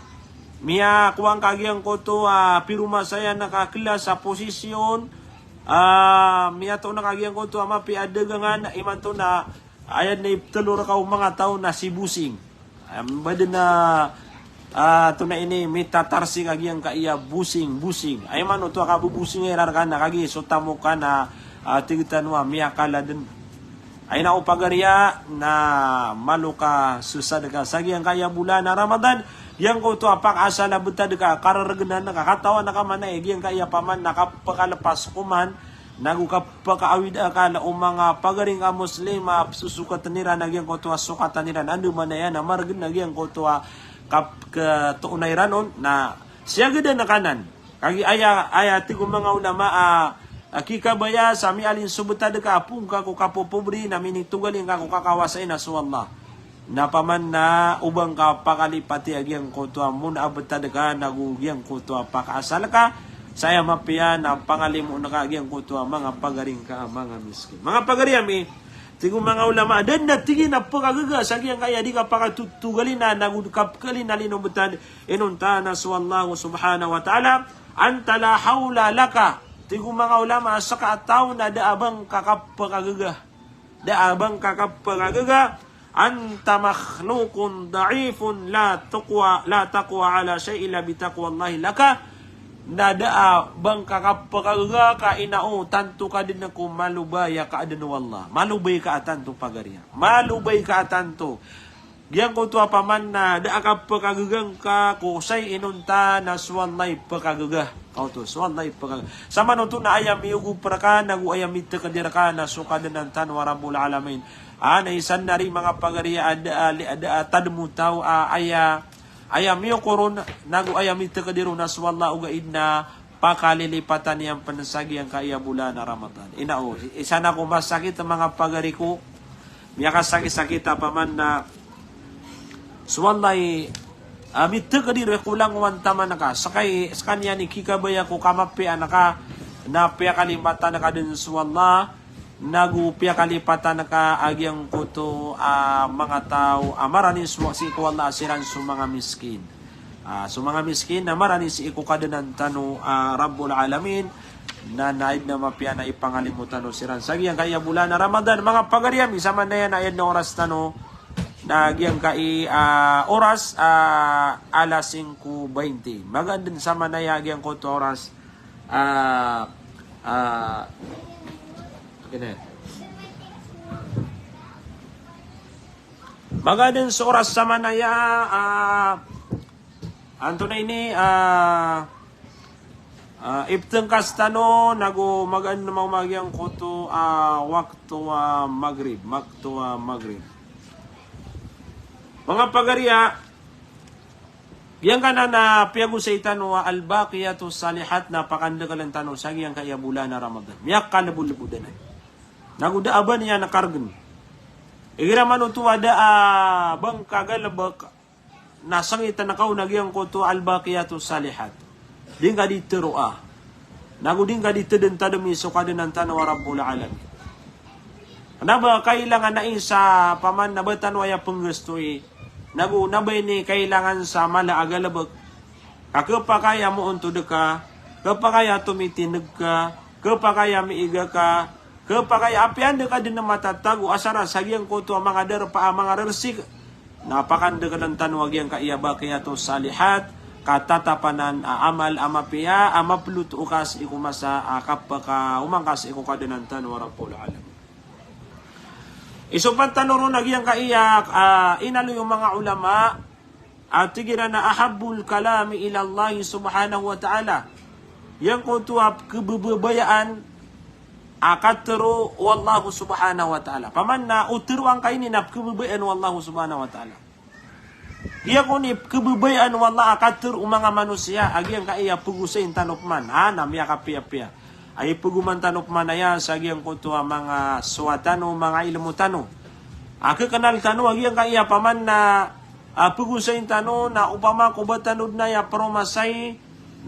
miyakowa ngka giyangkoto a piromasayan ka kelas a posisyon, a, miyatoon ka giyangkoto a mapiya a dagangan, imanto na aya den a ipetelo reka o manga taw na si bosing. Em, ba den a, a, tonaa ini, mitatarsik a giyangkaya bosing, bosing. Aya manoto a kabobosing iran reka na kagiya so tamok ka na, a, tig tano a miyakala den. Ay na o pagari a, na malo ka sesadka sa giyangkaya bolan a Ramadan, giyangkoto a pakaasal a betad ka, kareregen angka, katawan angka mana, giyangkaya paman na kapekalepas ko man, nago kapekaawid akal o manga pagari ngka Muslim a pesosokaten iran a giyangkoto a sokatan iran, andamanaya na maregen a giyangkoto a kap-, ketoona iran on, na siyagadan angka nan. Kagiya aya, aya tig o manga ulama a, a kikabaya sa mialin so betad ka a poon ka ko kapopobri na minitogalin ka ko kakawasai na so Allah. Na paman na o ba ngka pakalipati a giyangkoto a mona a betad ka nago giyangkoto a pakaasal ka, sa aya mapiya na pangalimoon ka a giyangkoto a manga pagari ngka a manga miskin. Manga pagari ami, tig o manga ulama, da den a tig iyan a pekagaga sa giyangkaya di ka pakatotogalin a nago di ka pekalin a lino betad, inonta na so Allah subhanahu wa ta'ala, anta la hawla laka. Tig o manga ulama, seka a taw na da a ba ngka kapekagaga. Da a ba ngka kapekagaga. Anta makhluqun da'ifun la taqwa, la taqwa ala shay'in illa bi taqwallahi laka. Na da a ba ngka kapekagaga ka ino tanto ka den ko malobay a kaaden o Allah. Malobay ka a tanto pagari a. Malobay ka a tanto. Giyangkoto a paman na da a kapekagaga ngka ko shay inonta na so Allah i pekagaga. Kaoto, so Allah i pekagaga. Sa manoto na aya miyogo pereka, nago aya mitekdir ka na so Kadnan tano a Rabbul Alamin. A, na isa na ri manga pagari a da a, li-, a da a tadem o taw a aya, aya miyokoron, nago aya mitekdir on na so Allah ogaid na pakalilipatan iyan pen sa giyangkaya bolan a Ramadan. Ino, isa na ko masakit manga pagari ko, miyakasakit-sakit a paman na so Allah i, a, mitekdir ko langowan taman ka, sekay, sekaniyan i kikabaya ko kamapiyaan ka, na piyakalipatan ka den so Allah, nago piyakalipatan ka a giyangkoto a manga taw a marani so, sii ko Allah a siran so manga miskin. A, so manga miskin na marani sii ko Kadnan tano a Rabbul Alamin, na, na aya den a mapiya na ipangalimo tano siran sa giyangkaya bolan a Ramadan. Manga pagari ami, samanaya na aya den a oras tano na giyangkai a oras a alas singko baynte. Magaan den samanaya giyangkoto a oras a, a, okay na. Magaan den so oras samanaya a, antonaa ini, a, Ah, iptengkas tano nago magaan na mamagiang koto, ah, wakto, ah, Maghrib, wakto, ah, Maghrib. Manga pagariya, giyangkanan a piyagosay tano a al-baqiyatus salihat na pakandekelen tano sa giyangkaya bolan a Ramadan. Miyakalebodlebod anan. Nago da a ba niyan karegen. Igira man oto a da a ba ngka galebek na sangiten ka on a giyangkoto al-baqiyatus salihat. Di ngka di teroa. Nago di ngka di tedentademi so Kadnan tano a Rabbul Alamin. Na ba kailangan a isa paman na ba tano aya penggestoy. Nago na ba ini kailangan sa mala a galebek. Ka kepakay a moontod ka, kepakay a tomitineg ka, kepakay a miiga ka, kepakay a apiya anda ka den matatago, asar a sa giyangkoto a manga darpa a manga rersik. Na pakandekelen tano a giyangkaya baqiyatus salihat, katatapanan a amal a mapiya, a mapelot o ka sii ko masa a kapakaoma ngka sii ko Kadnan tano a Rabbul Alamin. Isopat tano ron a giyangkaya, ah, inaloy o manga ulama, a tig iran a ahabbul kalami ilallahi subhanahu wa ta'ala. Giyangkoto a kebebebayaan a katero o Allah subhanahu wa ta'ala. Paman na o teroa ngka ini na kebebebayaan o Allah subhanahu wa ta'ala. Giyangkoto i kebebebayaan o Allah a katero o manga manosiya, a giyangkaya pegosayin tano peman. Ha, na miyakapiyapiya. Ay pegoman tano peman aya sa giyangkoto a manga sowa tano, manga ilmo tano. A kekenal tano a giyangkaya paman na, a, pegosayin tano na opama ko ba tano den aya peromasay,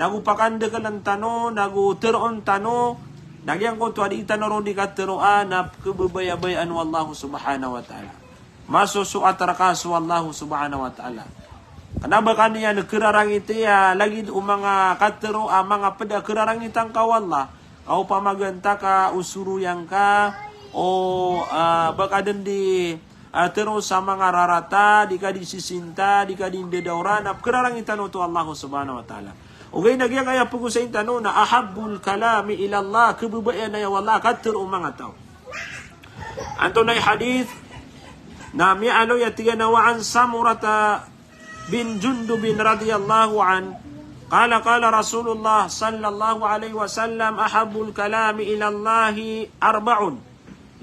nago pakandekelen tano, nago teroon tano, na giyangkoto a di tano ron di kateroa na kebebayabayaan o Allah subhanahu wa ta'ala. Masosoat reka so Allah subhanahu wa ta'ala. Kena ba ka niyan kerarangiti a lagid o manga katero a manga ped a kerarangitan ka o Allah. Ka opama ganta ka o soroyan ka, o, ah, ba ka den di, ah, tero sa manga rarata, di ka di sisinta, di ka di ndadaora, na kerarangitan oto o Allah subhanahu wa ta'ala. Ogaid na giyangkaya pegosayin tano na ahabbul kalami ilallah, kebebayaan aya o Allah a katero o manga taw. Antonaa i hadith? Na miyaaloy a tig iyan a wa an Samurata bin Jundub radhiyallahu anhu, qala, qala Rasulullah sallallahu alaihi wasallam, ahabbul kalami ilallahi arba'un,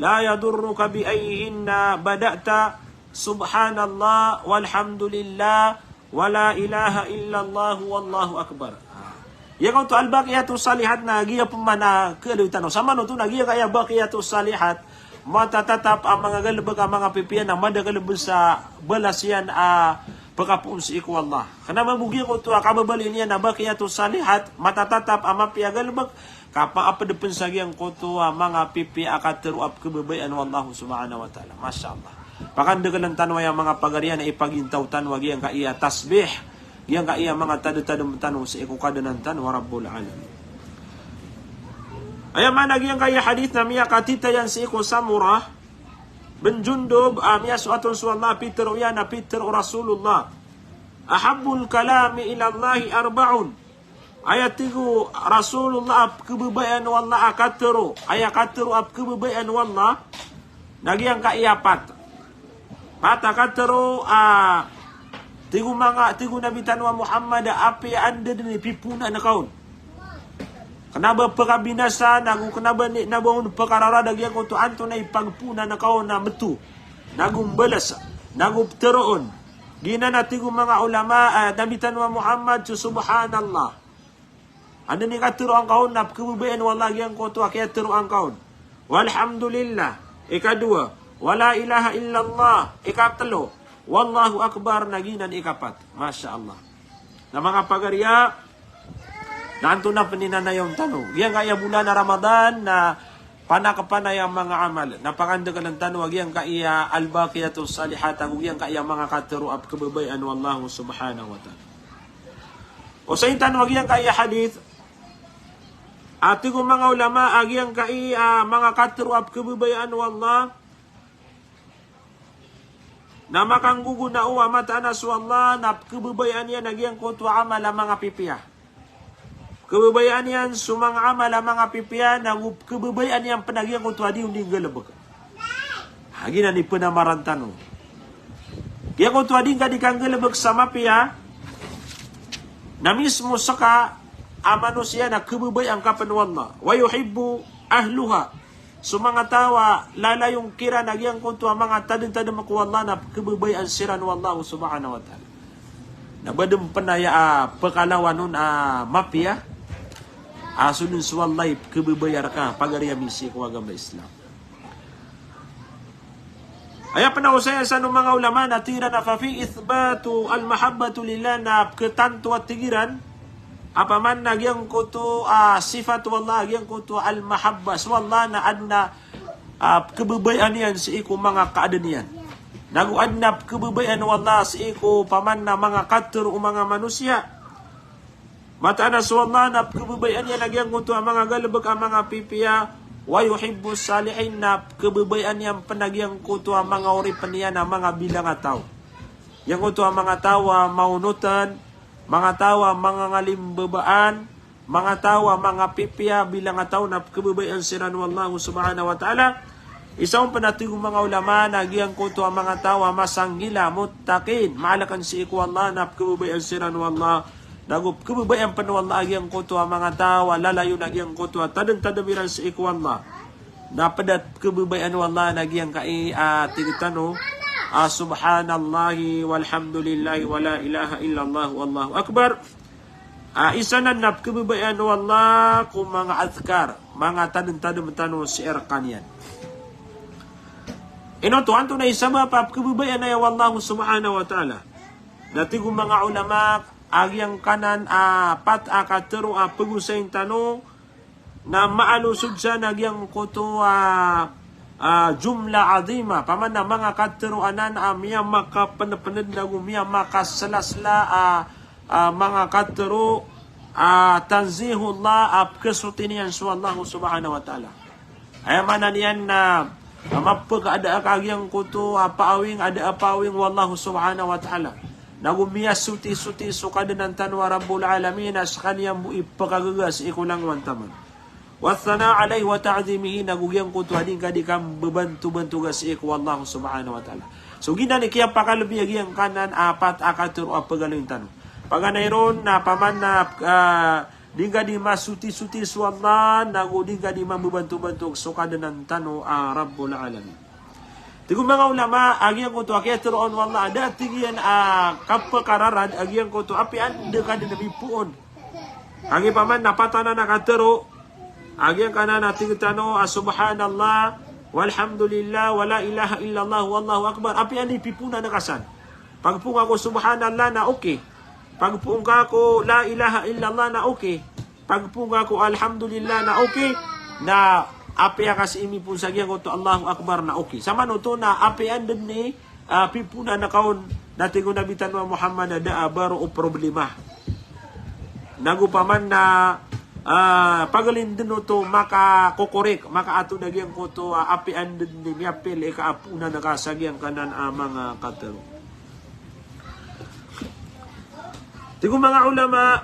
la yadurruka bi ayyihinna bada'ta, subhanallah, walhamdulillah, wa la ilaha illallah, wallahu akbar. Ah. Giyangkoto al-baqiyatus salihat na giya peman a keloy tano. Samanoto na giyangkaya baqiyatus salihat, matatatap a manga galebek a manga pipiya na madakel a bes a balas iyan a pekapoon sii ko Allah. Kena ba bo giyangkoto a kababaloy niyan a baqiyatus salihat, matatatap a mapiya a galebek, ka paaped pen sa giyangkoto a manga pipiya a katero a pekebebayaan o Allah subhanahu wa ta'ala. Masha Allah. Pakandekelen tano aya manga pagariya na ipagintaw tano a giyangkaya tasbih, giyangkaya manga tadetadem tano sii ko Kadnan tano a Rabbul Alamin. Aya maana giyangkaya hadith na miyakatitayan sii ko Samurah bin Jundub, a miyasoat on so Allah, pitero iyan a pitero o Rasulullah, ahabbul kalami ilallahi arba'un. Aya tig o Rasulullah a pekebebayaan o Allah a katero, aya katero a pekebebayaan o Allah, na giyangkaya pat. Pat a katero a tig o manga, tig o Nabi tano a Muhammad a apiya anda den i pipoonaan ka on. Kena ba pekabinasa, nago kena ba ni, na ba on pekararad a giyangkoto antonaa i pagpoonaan ka on a meto. Nago mbalas, nago peteroon. Giyanan a tig o manga ulama, ah, Nabi tano a Muhammad so subhanallah. Anda den i kateroa ngka on na pekebebayaan o Allah giyangkoto a kiyateroa ngka on. Walhamdulillah, ikadowa. Wala ilaha illallah, ikatelo. Wallahu akbar, na giyanan ikapat. Masha Allah. Na manga pagariya, na antonaa pen i nanayawn tano. Giyangkaya bolan a Ramadan na panakepan aya manga amal. Na pakandekelen tano a giyangkaya al-baqiyatus salihat, ago giyangkaya manga katero a pekebebayaan o Allah subhanahu wa ta'ala. Osayin tano a giyangkaya hadith, a tig o manga ulama a giyangkaya manga katero a pekebebayaan o Allah, na makanggogona o a mataan a so Allah na pekebebayaan iyan a giyangkoto a amal a manga pipiya. Pekebebayaan iyan so manga amal a manga pipiya, nago pekebebayaan iyan pen a giyangkoto a di on di nggalebek. Ha, giyanan i penamaran tano. Giyangkoto a di ngka di kanggalebek sa mapiya, na mismo seka a a manosiya na khababayaan ka pn o Allah. Wa yuhibbu ahluha. So manga taw a lalayon kiran a giyangkoto a manga tadmtadm ko Allah na khababayaan siran o Allah subhanahu wa ta'ala. Na ba dn pn aya a pkhalawan on a mapiya a so dn so Allah i khababayaan rka, pagari ami sii ko agama Islam. Aya pn a osayan san o manga ulama na tig iran a fa fi ithbatu al-mahabbatu lillah, na pkhatanto a tig iran a paman na giyangkoto a sifat o Allah, giyangkoto a al-mahabba so Allah na adn a, ah, pkhababayaan iyan sii ko manga kaadn iyan. Nago adn a pkhababayaan o Allah sii ko paman na manga katharo o manga manosiya. Mataan a so Allah na pkhababayaan iyan a giyangkoto a manga galbk a manga pipiya, wa yuhibbus salihin, na pkhababayaan iyan pn a giyangkoto a manga oripn iyan a manga bilangataw. Giyangkoto a manga taw a maonotn, manga taw a manga ngalimbabaan, manga taw a manga pipiya bilangataw na pkhababayaan siran o Allah subhanahu wa ta'ala. Isa on pn a tig o manga ulama na giyangkoto a manga taw a masanggila, muttaqin, maalkan sii ko Allah na pkhababayaan siran o Allah. Nago pkhababayaan pn o Allah a giyangkoto a manga taw a lalayon a giyangkoto a tadmtadm iran sii ko Allah. Na pd a pkhababayaan o Allah na giyangkai a tig tano a subhanallahi walhamdulillahi wa la ilaha illallah wallahu akbar. Ah, isa nan na pkhababayaan o Allah ko manga adhkar, manga tadmtadm tano sii rkaniyan. Ino oto, antonaa i sabap a pkhababayaan aya o Allah subhanahu wa ta'ala? Na tig o manga ulama a giyangkanan a pat a katharo a pagosayin tano na maalosod san a giyangkoto a, ah, jumlah adhima, paman na manga katharo anan a miyamakapnpnd ago miyamakaslasla a, ah, manga katharo a tanzihullah, a pkhasoti niyan so Allah subhanahu wa ta'ala. Aya maana niyan na, ah, mapkhada a ka giyangkoto a paawing, ada a paawing o Allah subhanahu wa ta'ala. Nago miyasotisoti so Kadnan tano a Rabbul Alamin a skaniyan bo i pkhagaga sii ko langowan taman. Wathana alayhi wa ta'zimihi, nago giyangkoto a di ngka di kambabantobantoga sii ko Allah subhanahu wa ta'ala. So giyanan i kiyapakalbi a giyangkanan a pat a katharo a pagaloyin tano. Paganay ron na paman na, ah, di ngka di masotisoti so Allah, nago di ngka di mambabantobantog so Kadnan tano a Rabbul Alamin. Tig o manga ulama a giyangkoto a kiyatharoa on o Allah, da a tig iyan a kapkararad a giyangkoto a apiya anda ka dn mipoon. Kagiya paman na pat anan a katharo a giyangkanan a tig tano a subhanallah, walhamdulillah, wa la ilaha illallah, wallahu akbar. Apiya anda i pipoon ka san. Pagpoon ka ko subhanallah na okay. Pagpoon ka ko la ilaha illallah na okay. Pagpoon ka ko alhamdulillah na okay. Na apiya ka sii mipoon sa giyangkoto Allahu Akbar na okay. Samanoto na apiya anda dn i, ah, pipoon ka on na tig o Nabi tano a Muhammad a da a baro o problema. Nago paman na, ah, pagalin dn oto makakokorek, makaatod a giyangkoto a apiya anda dn i miyapili ka a poon ka sa giyangkanan a manga katharo. Tig o manga ulama,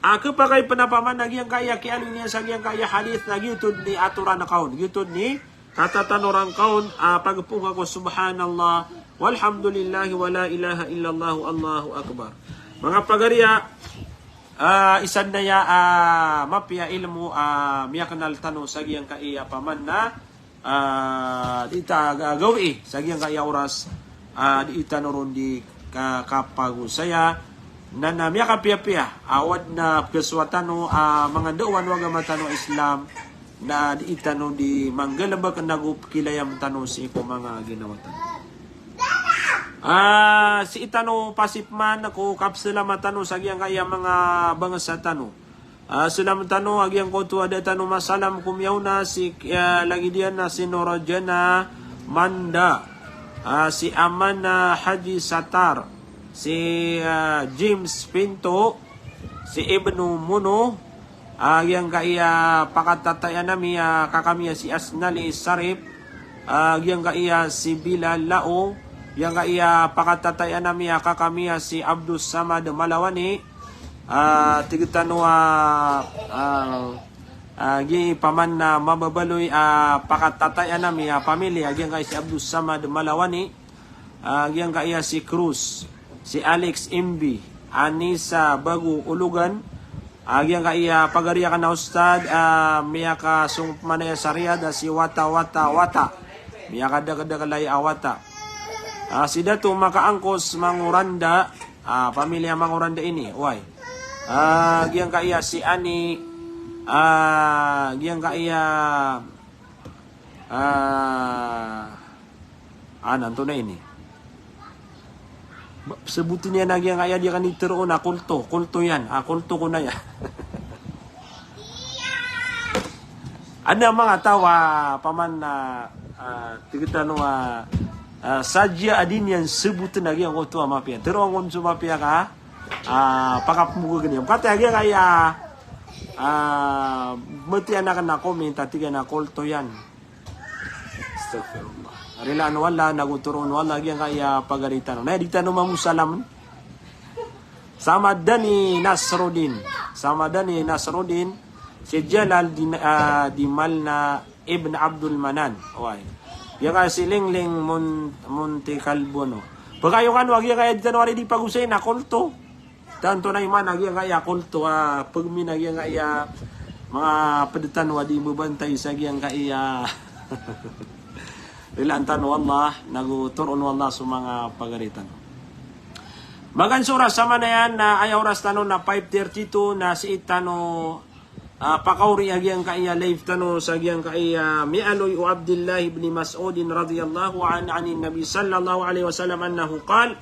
a khapakay pn a paman na giyangkaya kiyaaloy niyan sa giyangkaya hadith na giyoto dn i atoran ka on, giyoto dn i katatanoran ka on, a pagpoon ka ko subhanallah, walhamdulillah, wa la ilaha illallah, Allahu akbar. Manga pagariya, ah, isa dn aya, ah, mapiya ilmo, ah, miyaknal tano sa giyangkaya paman na ah, di ta ga-, gawii sa giyangkaya oras, ah, di tano ron di ka-, kapagosaya. Na, na miyakapiyapiya, ah, o adn a pkhasowa tano, ah, manga ndaowan o agama tano a Islam, na di tano di manggalbk nago pkhilayam tano sii ko manga ginawa tano. Ah, sii tano pasipman ko kapsalamat tano sa giyangkaya manga bangsa tano. Ah, salam tano a giyangkoto a da tano masalam ko miyaona si, ah, lagid iyan na si Norajana Manda, ah, si Amana Haji Satar, si, ah, James Pinto, si Ibnu Muno, ah, giyangkaya pakatatayaan ami a kaka mi a si Asnali Sarip, ah, giyangkaya si Bilal Lao, giyangkaya pakatatayaan ami a kaka mi a si Abdus Samad Malawani, ah, tig tano a, ah, ah, giya paman na mababaloy a pakatatayaan ami a pamilya, giyangkaya si Abdus Samad Malawani, ah, giyangkaya si Cruz, si Alex Imbi, Anisa Bago Ologan. A giyangkaya pagari akn a ustad a miyakasong pman aya sa Riyadh a si Wata Wata Wata. Miyakadakdakl aya a Wata. A si Dato Makaangkos Mangoranda, a pamilya Mangoranda ini, oway. A giyangkaya si Ani, a giyangkaya, a, a, antonaa ini? Ba, sabotn iyan a giyangkaya di akn di tharoon a kolto, kolto iyan, a kolto ko na iyan. Adn a manga taw a paman a, a, tig tano a, a, sadya a di niyan sabotn a giyangkoto a mapiya. Tharoon kon so mapiya ka, a, pakapmbogagn iyan. Kataya giyangkaya, a, matiya akn a comment a tig iyan a kolto iyan. Astaghfirullah. Rilaan o Allah, nago toroon o Allah giyangkaya pagari tano. Na di tano mamosalam. Samadani Nasruddin. Samadani Nasruddin. Si Jalal di, a, di Malna ibn Abdul Manan. Oway. Giyangkaya si Lingling Mon-, Monte Calvo no. Pkayo kano a giyangkaya di tano ari di pagosay na kolto. Tanto na iman a giyangkaya kolto a pagmin a giyangkaya manga pd tano a di mbabantay sa giyangkaya. Rilaan tano o Allah, nago toroon o Allah so manga pagari tano. Magaan so oras a mana iyan na aya oras tano na five thirty-two na sii tano, a, pakaori a giyangkaya live tano sa giyangkaya miyaaloy o Abdillah ibn Mas'udin radiyallahu anhu anin Nabi sallallahu alaihi wasallam annahu qal,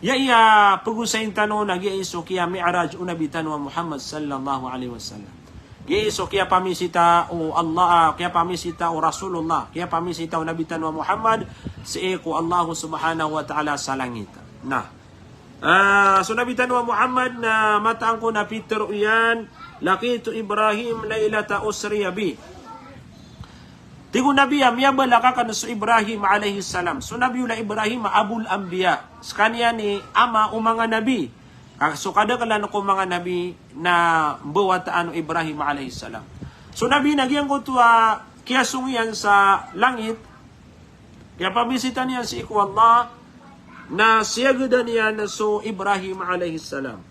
Aya, aya pagosayin tano na giya so kiyami'raj o Nabi tano a Muhammad sallallahu alaihi wasallam. Giya so kiyapamisita o Allah, a, kiyapamisita o Rasulullah, kiyapamisita o Nabi tano a Muhammad sii ko Allah subhanahu wa ta'ala sa langit. Na, a, so Nabi tano a Muhammad na mataan ko na pitharo iyan, "Laqitu Ibrahim lailata usriya bi." Tig o Nabi a miyabalak akn so Ibrahim alayhis salam. So Nabiyullah Ibrahim a Abul Anbiya. Skaniyan i ama o manga nabi. Ka so kadaklan ko manga nabi na mbawataan o Ibrahim alayhis salam. So Nabi na giyangkoto a kiyasong iyan sa langit, kiyapamisita niyan sii ko Allah, na siyagadan iyan so Ibrahim alayhis salam.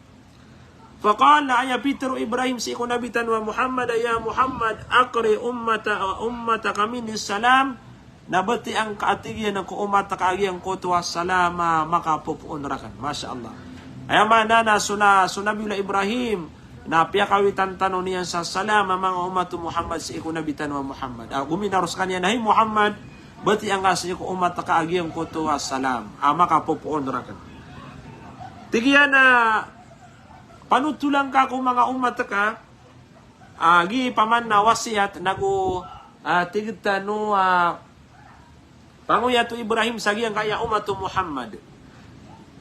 Faqal, na aya pitharo o Ibrahim sii ko Nabi tano a Muhammad a, "Ya Muhammad, aqri ummata-, ummataka minni salam." Na batiya ngka a tig iyan ko umat ka a giyangkoto a salam a makapopoon rakn. Masha Allah. Aya maana na so na, so Nabiyullah Ibrahim na piyakawitan tano niyan sa salam a manga umat o Muhammad sii ko Nabi tano a Muhammad. A, gominaros kaniyan, "Hay Muhammad, batiya ngka sii ko umat ka a giyangkoto a salam a makapopoon rakn." Tig iyan a panotola ngka ko manga umat ka, a, giya paman na wasiyat nago, a, tig tano a pangoyat o Ibrahim sa giyangkaya umat o Muhammad.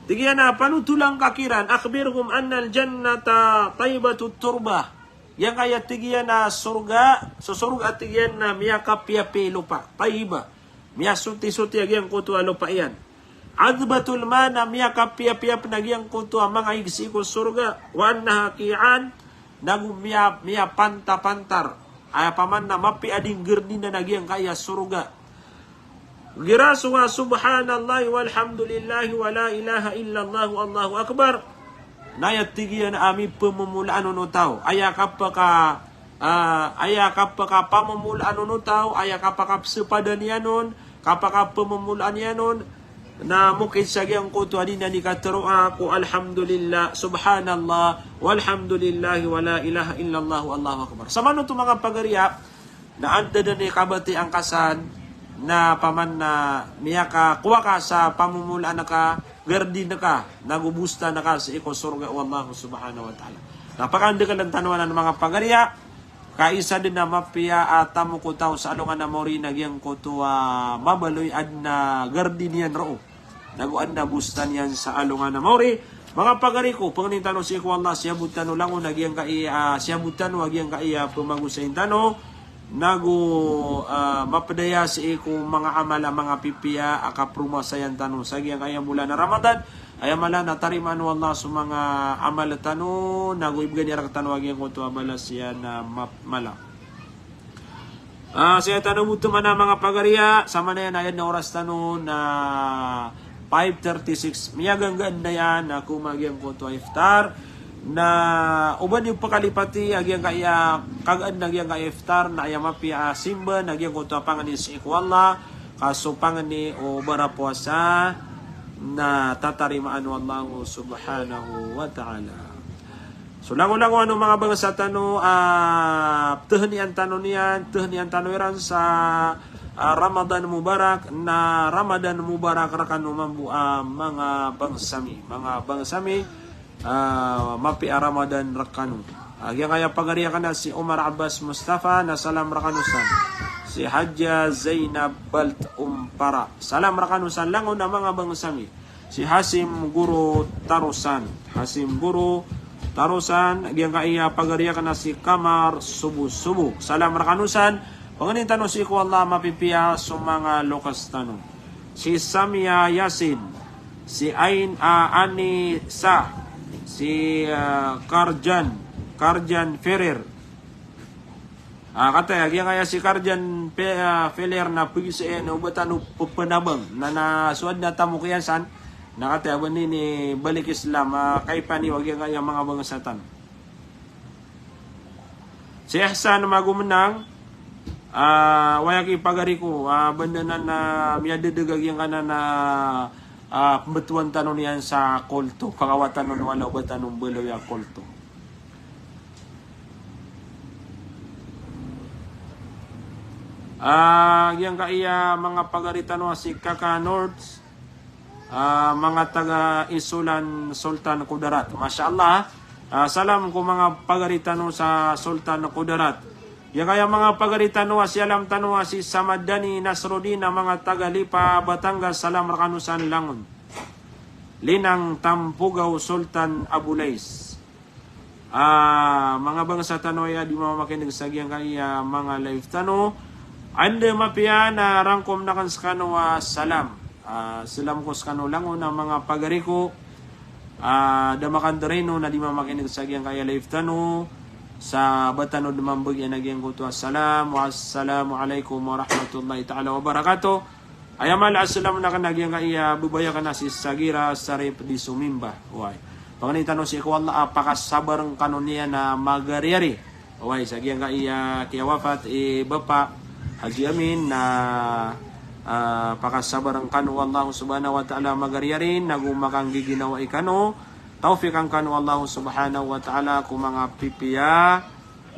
Tig iyan a panotola ngka kiran, "Akhbirhum annal jannata tayyibatut turbah." Giyangkaya tig iyan a sorga, so sorga tig iyan na miyakapiyapiya i lopa, tayyiba. Miyasotisoti a giyangkoto a lopa iyan. Adbatul ma, na miyakapiyapiya pn a giyangkoto a manga ig sii ko sorga. Wa annaha qi'an, nago miya-, miyapantapantar. Aya paman na mapiya a di nggardinan a giyangkaya sorga. Girasowa subhanallahi walhamdulillahi wa la ilaha illallah wallahu akbar. Na aya tig iyan a mipmomolaanon o taw. Aya kapaka A, aya kapakapamomolaanon o taw, aya kapakapsapadan iyan on, kapakapamomolaanon iyan on, na mokit sa giyangkoto a di niyan di katharoa ko alhamdulillah, subhanallah, walhamdulillah, wa la ilaha illallah, wallahu akbar. Samanoto manga pagariya, na anda dn i kabatiya ngka san, na paman na miyakakowa ka sa pamomolaan ka, gardin ka, nago bostan ka sii ko sorga o Allah subhanahu wa ta'ala. Na pakandaklan tano anan manga pagariya, ka isa dn a mapiya a tamok o taw sa alongan a maori na giyangkoto a mabaloy adn a gardin iyan roo. Nago adn a bostan iyan sa alongan a maori. Manga pagari ko, pangnin tano sii ko Allah, siyabot tano langon a giyangkai, a, siyabot tano a giyangkai a pamagosayin tano. Nago, a, mapdaya sii ko manga amal a manga pipiya a kapromasayan tano sa giyangkai a bolan a Ramadan. Aya mala na tarimaan o Allah so manga amal tano, nago ibgay niyan rktano a giyangkoto a balas iyan a map-, mala. A, saya tano bo oto mana manga pagariya, sa mana iyan a aya dn a oras tano na five thirty-six. Miyaganggaan da iyan a koma giyangkoto a iftar. Na o ba niyo pakalipati a giyangkaya kagaan a giyangkaya iftar, na aya mapiya a simba na giyangkoto a pangni sii ko Allah, ka so pangni o barapowasa na tatarimaan o Allah subhanahu wa ta'ala. So langolangon o manga bangsa tano a ptahniyan tano niyan, ptahniyan tano iran sa a Ramadan Mubarak, na Ramadan Mubarak rkano mambo a manga bangsa mi, manga bangsa mi, a mapiya a Ramadan rkano. A giyangkaya pagari akn a si Omar Abbas Mustafa, na salam rkano san. Si Hadja Zainab Balt Umpara, salam rkano san langon a manga bangsa mi. Si Hasim Guru Tarusan. Hasim Guru Tarusan, giyangkaya pagari akn a si Kamar Subu-subu. Salam rkano san, pangnin tano sii ko Allah mapipiya so manga loks tano. Si Samia Yasin, si Ain, a, Anisa, si, a, Karjan, Karjan Ferrer. A, kataya, giyangkaya si Karjan Pe-, a, Feller na pegisa iyan o ba tano pepenabang. Na, na so adn a tamok iyan san, na kataya ba ini balik Islam, a, kaipaniyo a giyangkaya manga bangsa tano. Si Ihsan Magumenang, a, waya ki pagari ko, a, banda nan a miyadedeg a giyangkanan a, a, pembetowan tano niyan sa kolto, pangawatan on wala o ba tano mbaloy a kolto. A, giyangkaya manga pagari tano a si Kaka Nords, a, manga taga Isolan, Sultan Kudarat. Masha Allah. A, salam ko manga pagari tano sa Sultan Kudarat. Giyangkaya manga pagari tano a si alam tano a si Samadani Nasrudin a manga taga Lipa, Batangas, salam rkano san langon. Linang Tampugaw, Sultan Abulais. A, manga bangsa tano aya di mamakineg sa giyangkaya manga live tano. Anda mapiya na rangkom akn skano a salam. A, salam ko skano langon a manga pagari ko. A, da makandarino na di mamakineg sa giyangkaya live tano. Sa ba tano da mambagi a giyangkoto a salam. Wassalamu alaikum warahmatullahi ta'ala wabarakatuh. Aya mala a salam akn a giyangkaya babay akn a si Sagira Sarip di Sumimba. Oway. Pangnin tano sii ko Allah a pakasabar rkano niyan a magariyari. Oway, sa giyangkaya kiyawafat i Bapa Haji Amin na, a, pakasabar rkano o Allah subhanahu wa ta'ala magariyari, nago makanggiginawai kano, tawfiqan kano o Allah subhanahu wa ta'ala ko manga pipiya,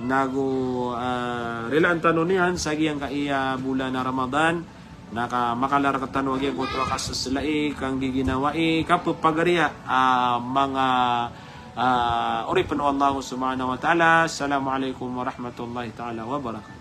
nago, a, rilaan tano niyan sa giyangkaya bolan a Ramadan, na ka makalarg tano a giyangkoto a kaseselai, kanggiginawai, kapepagariya a manga, a, oripn o Allah subhanahu wa ta'ala. Assalamu alaikum warahmatullahi ta'ala wabarakatuh.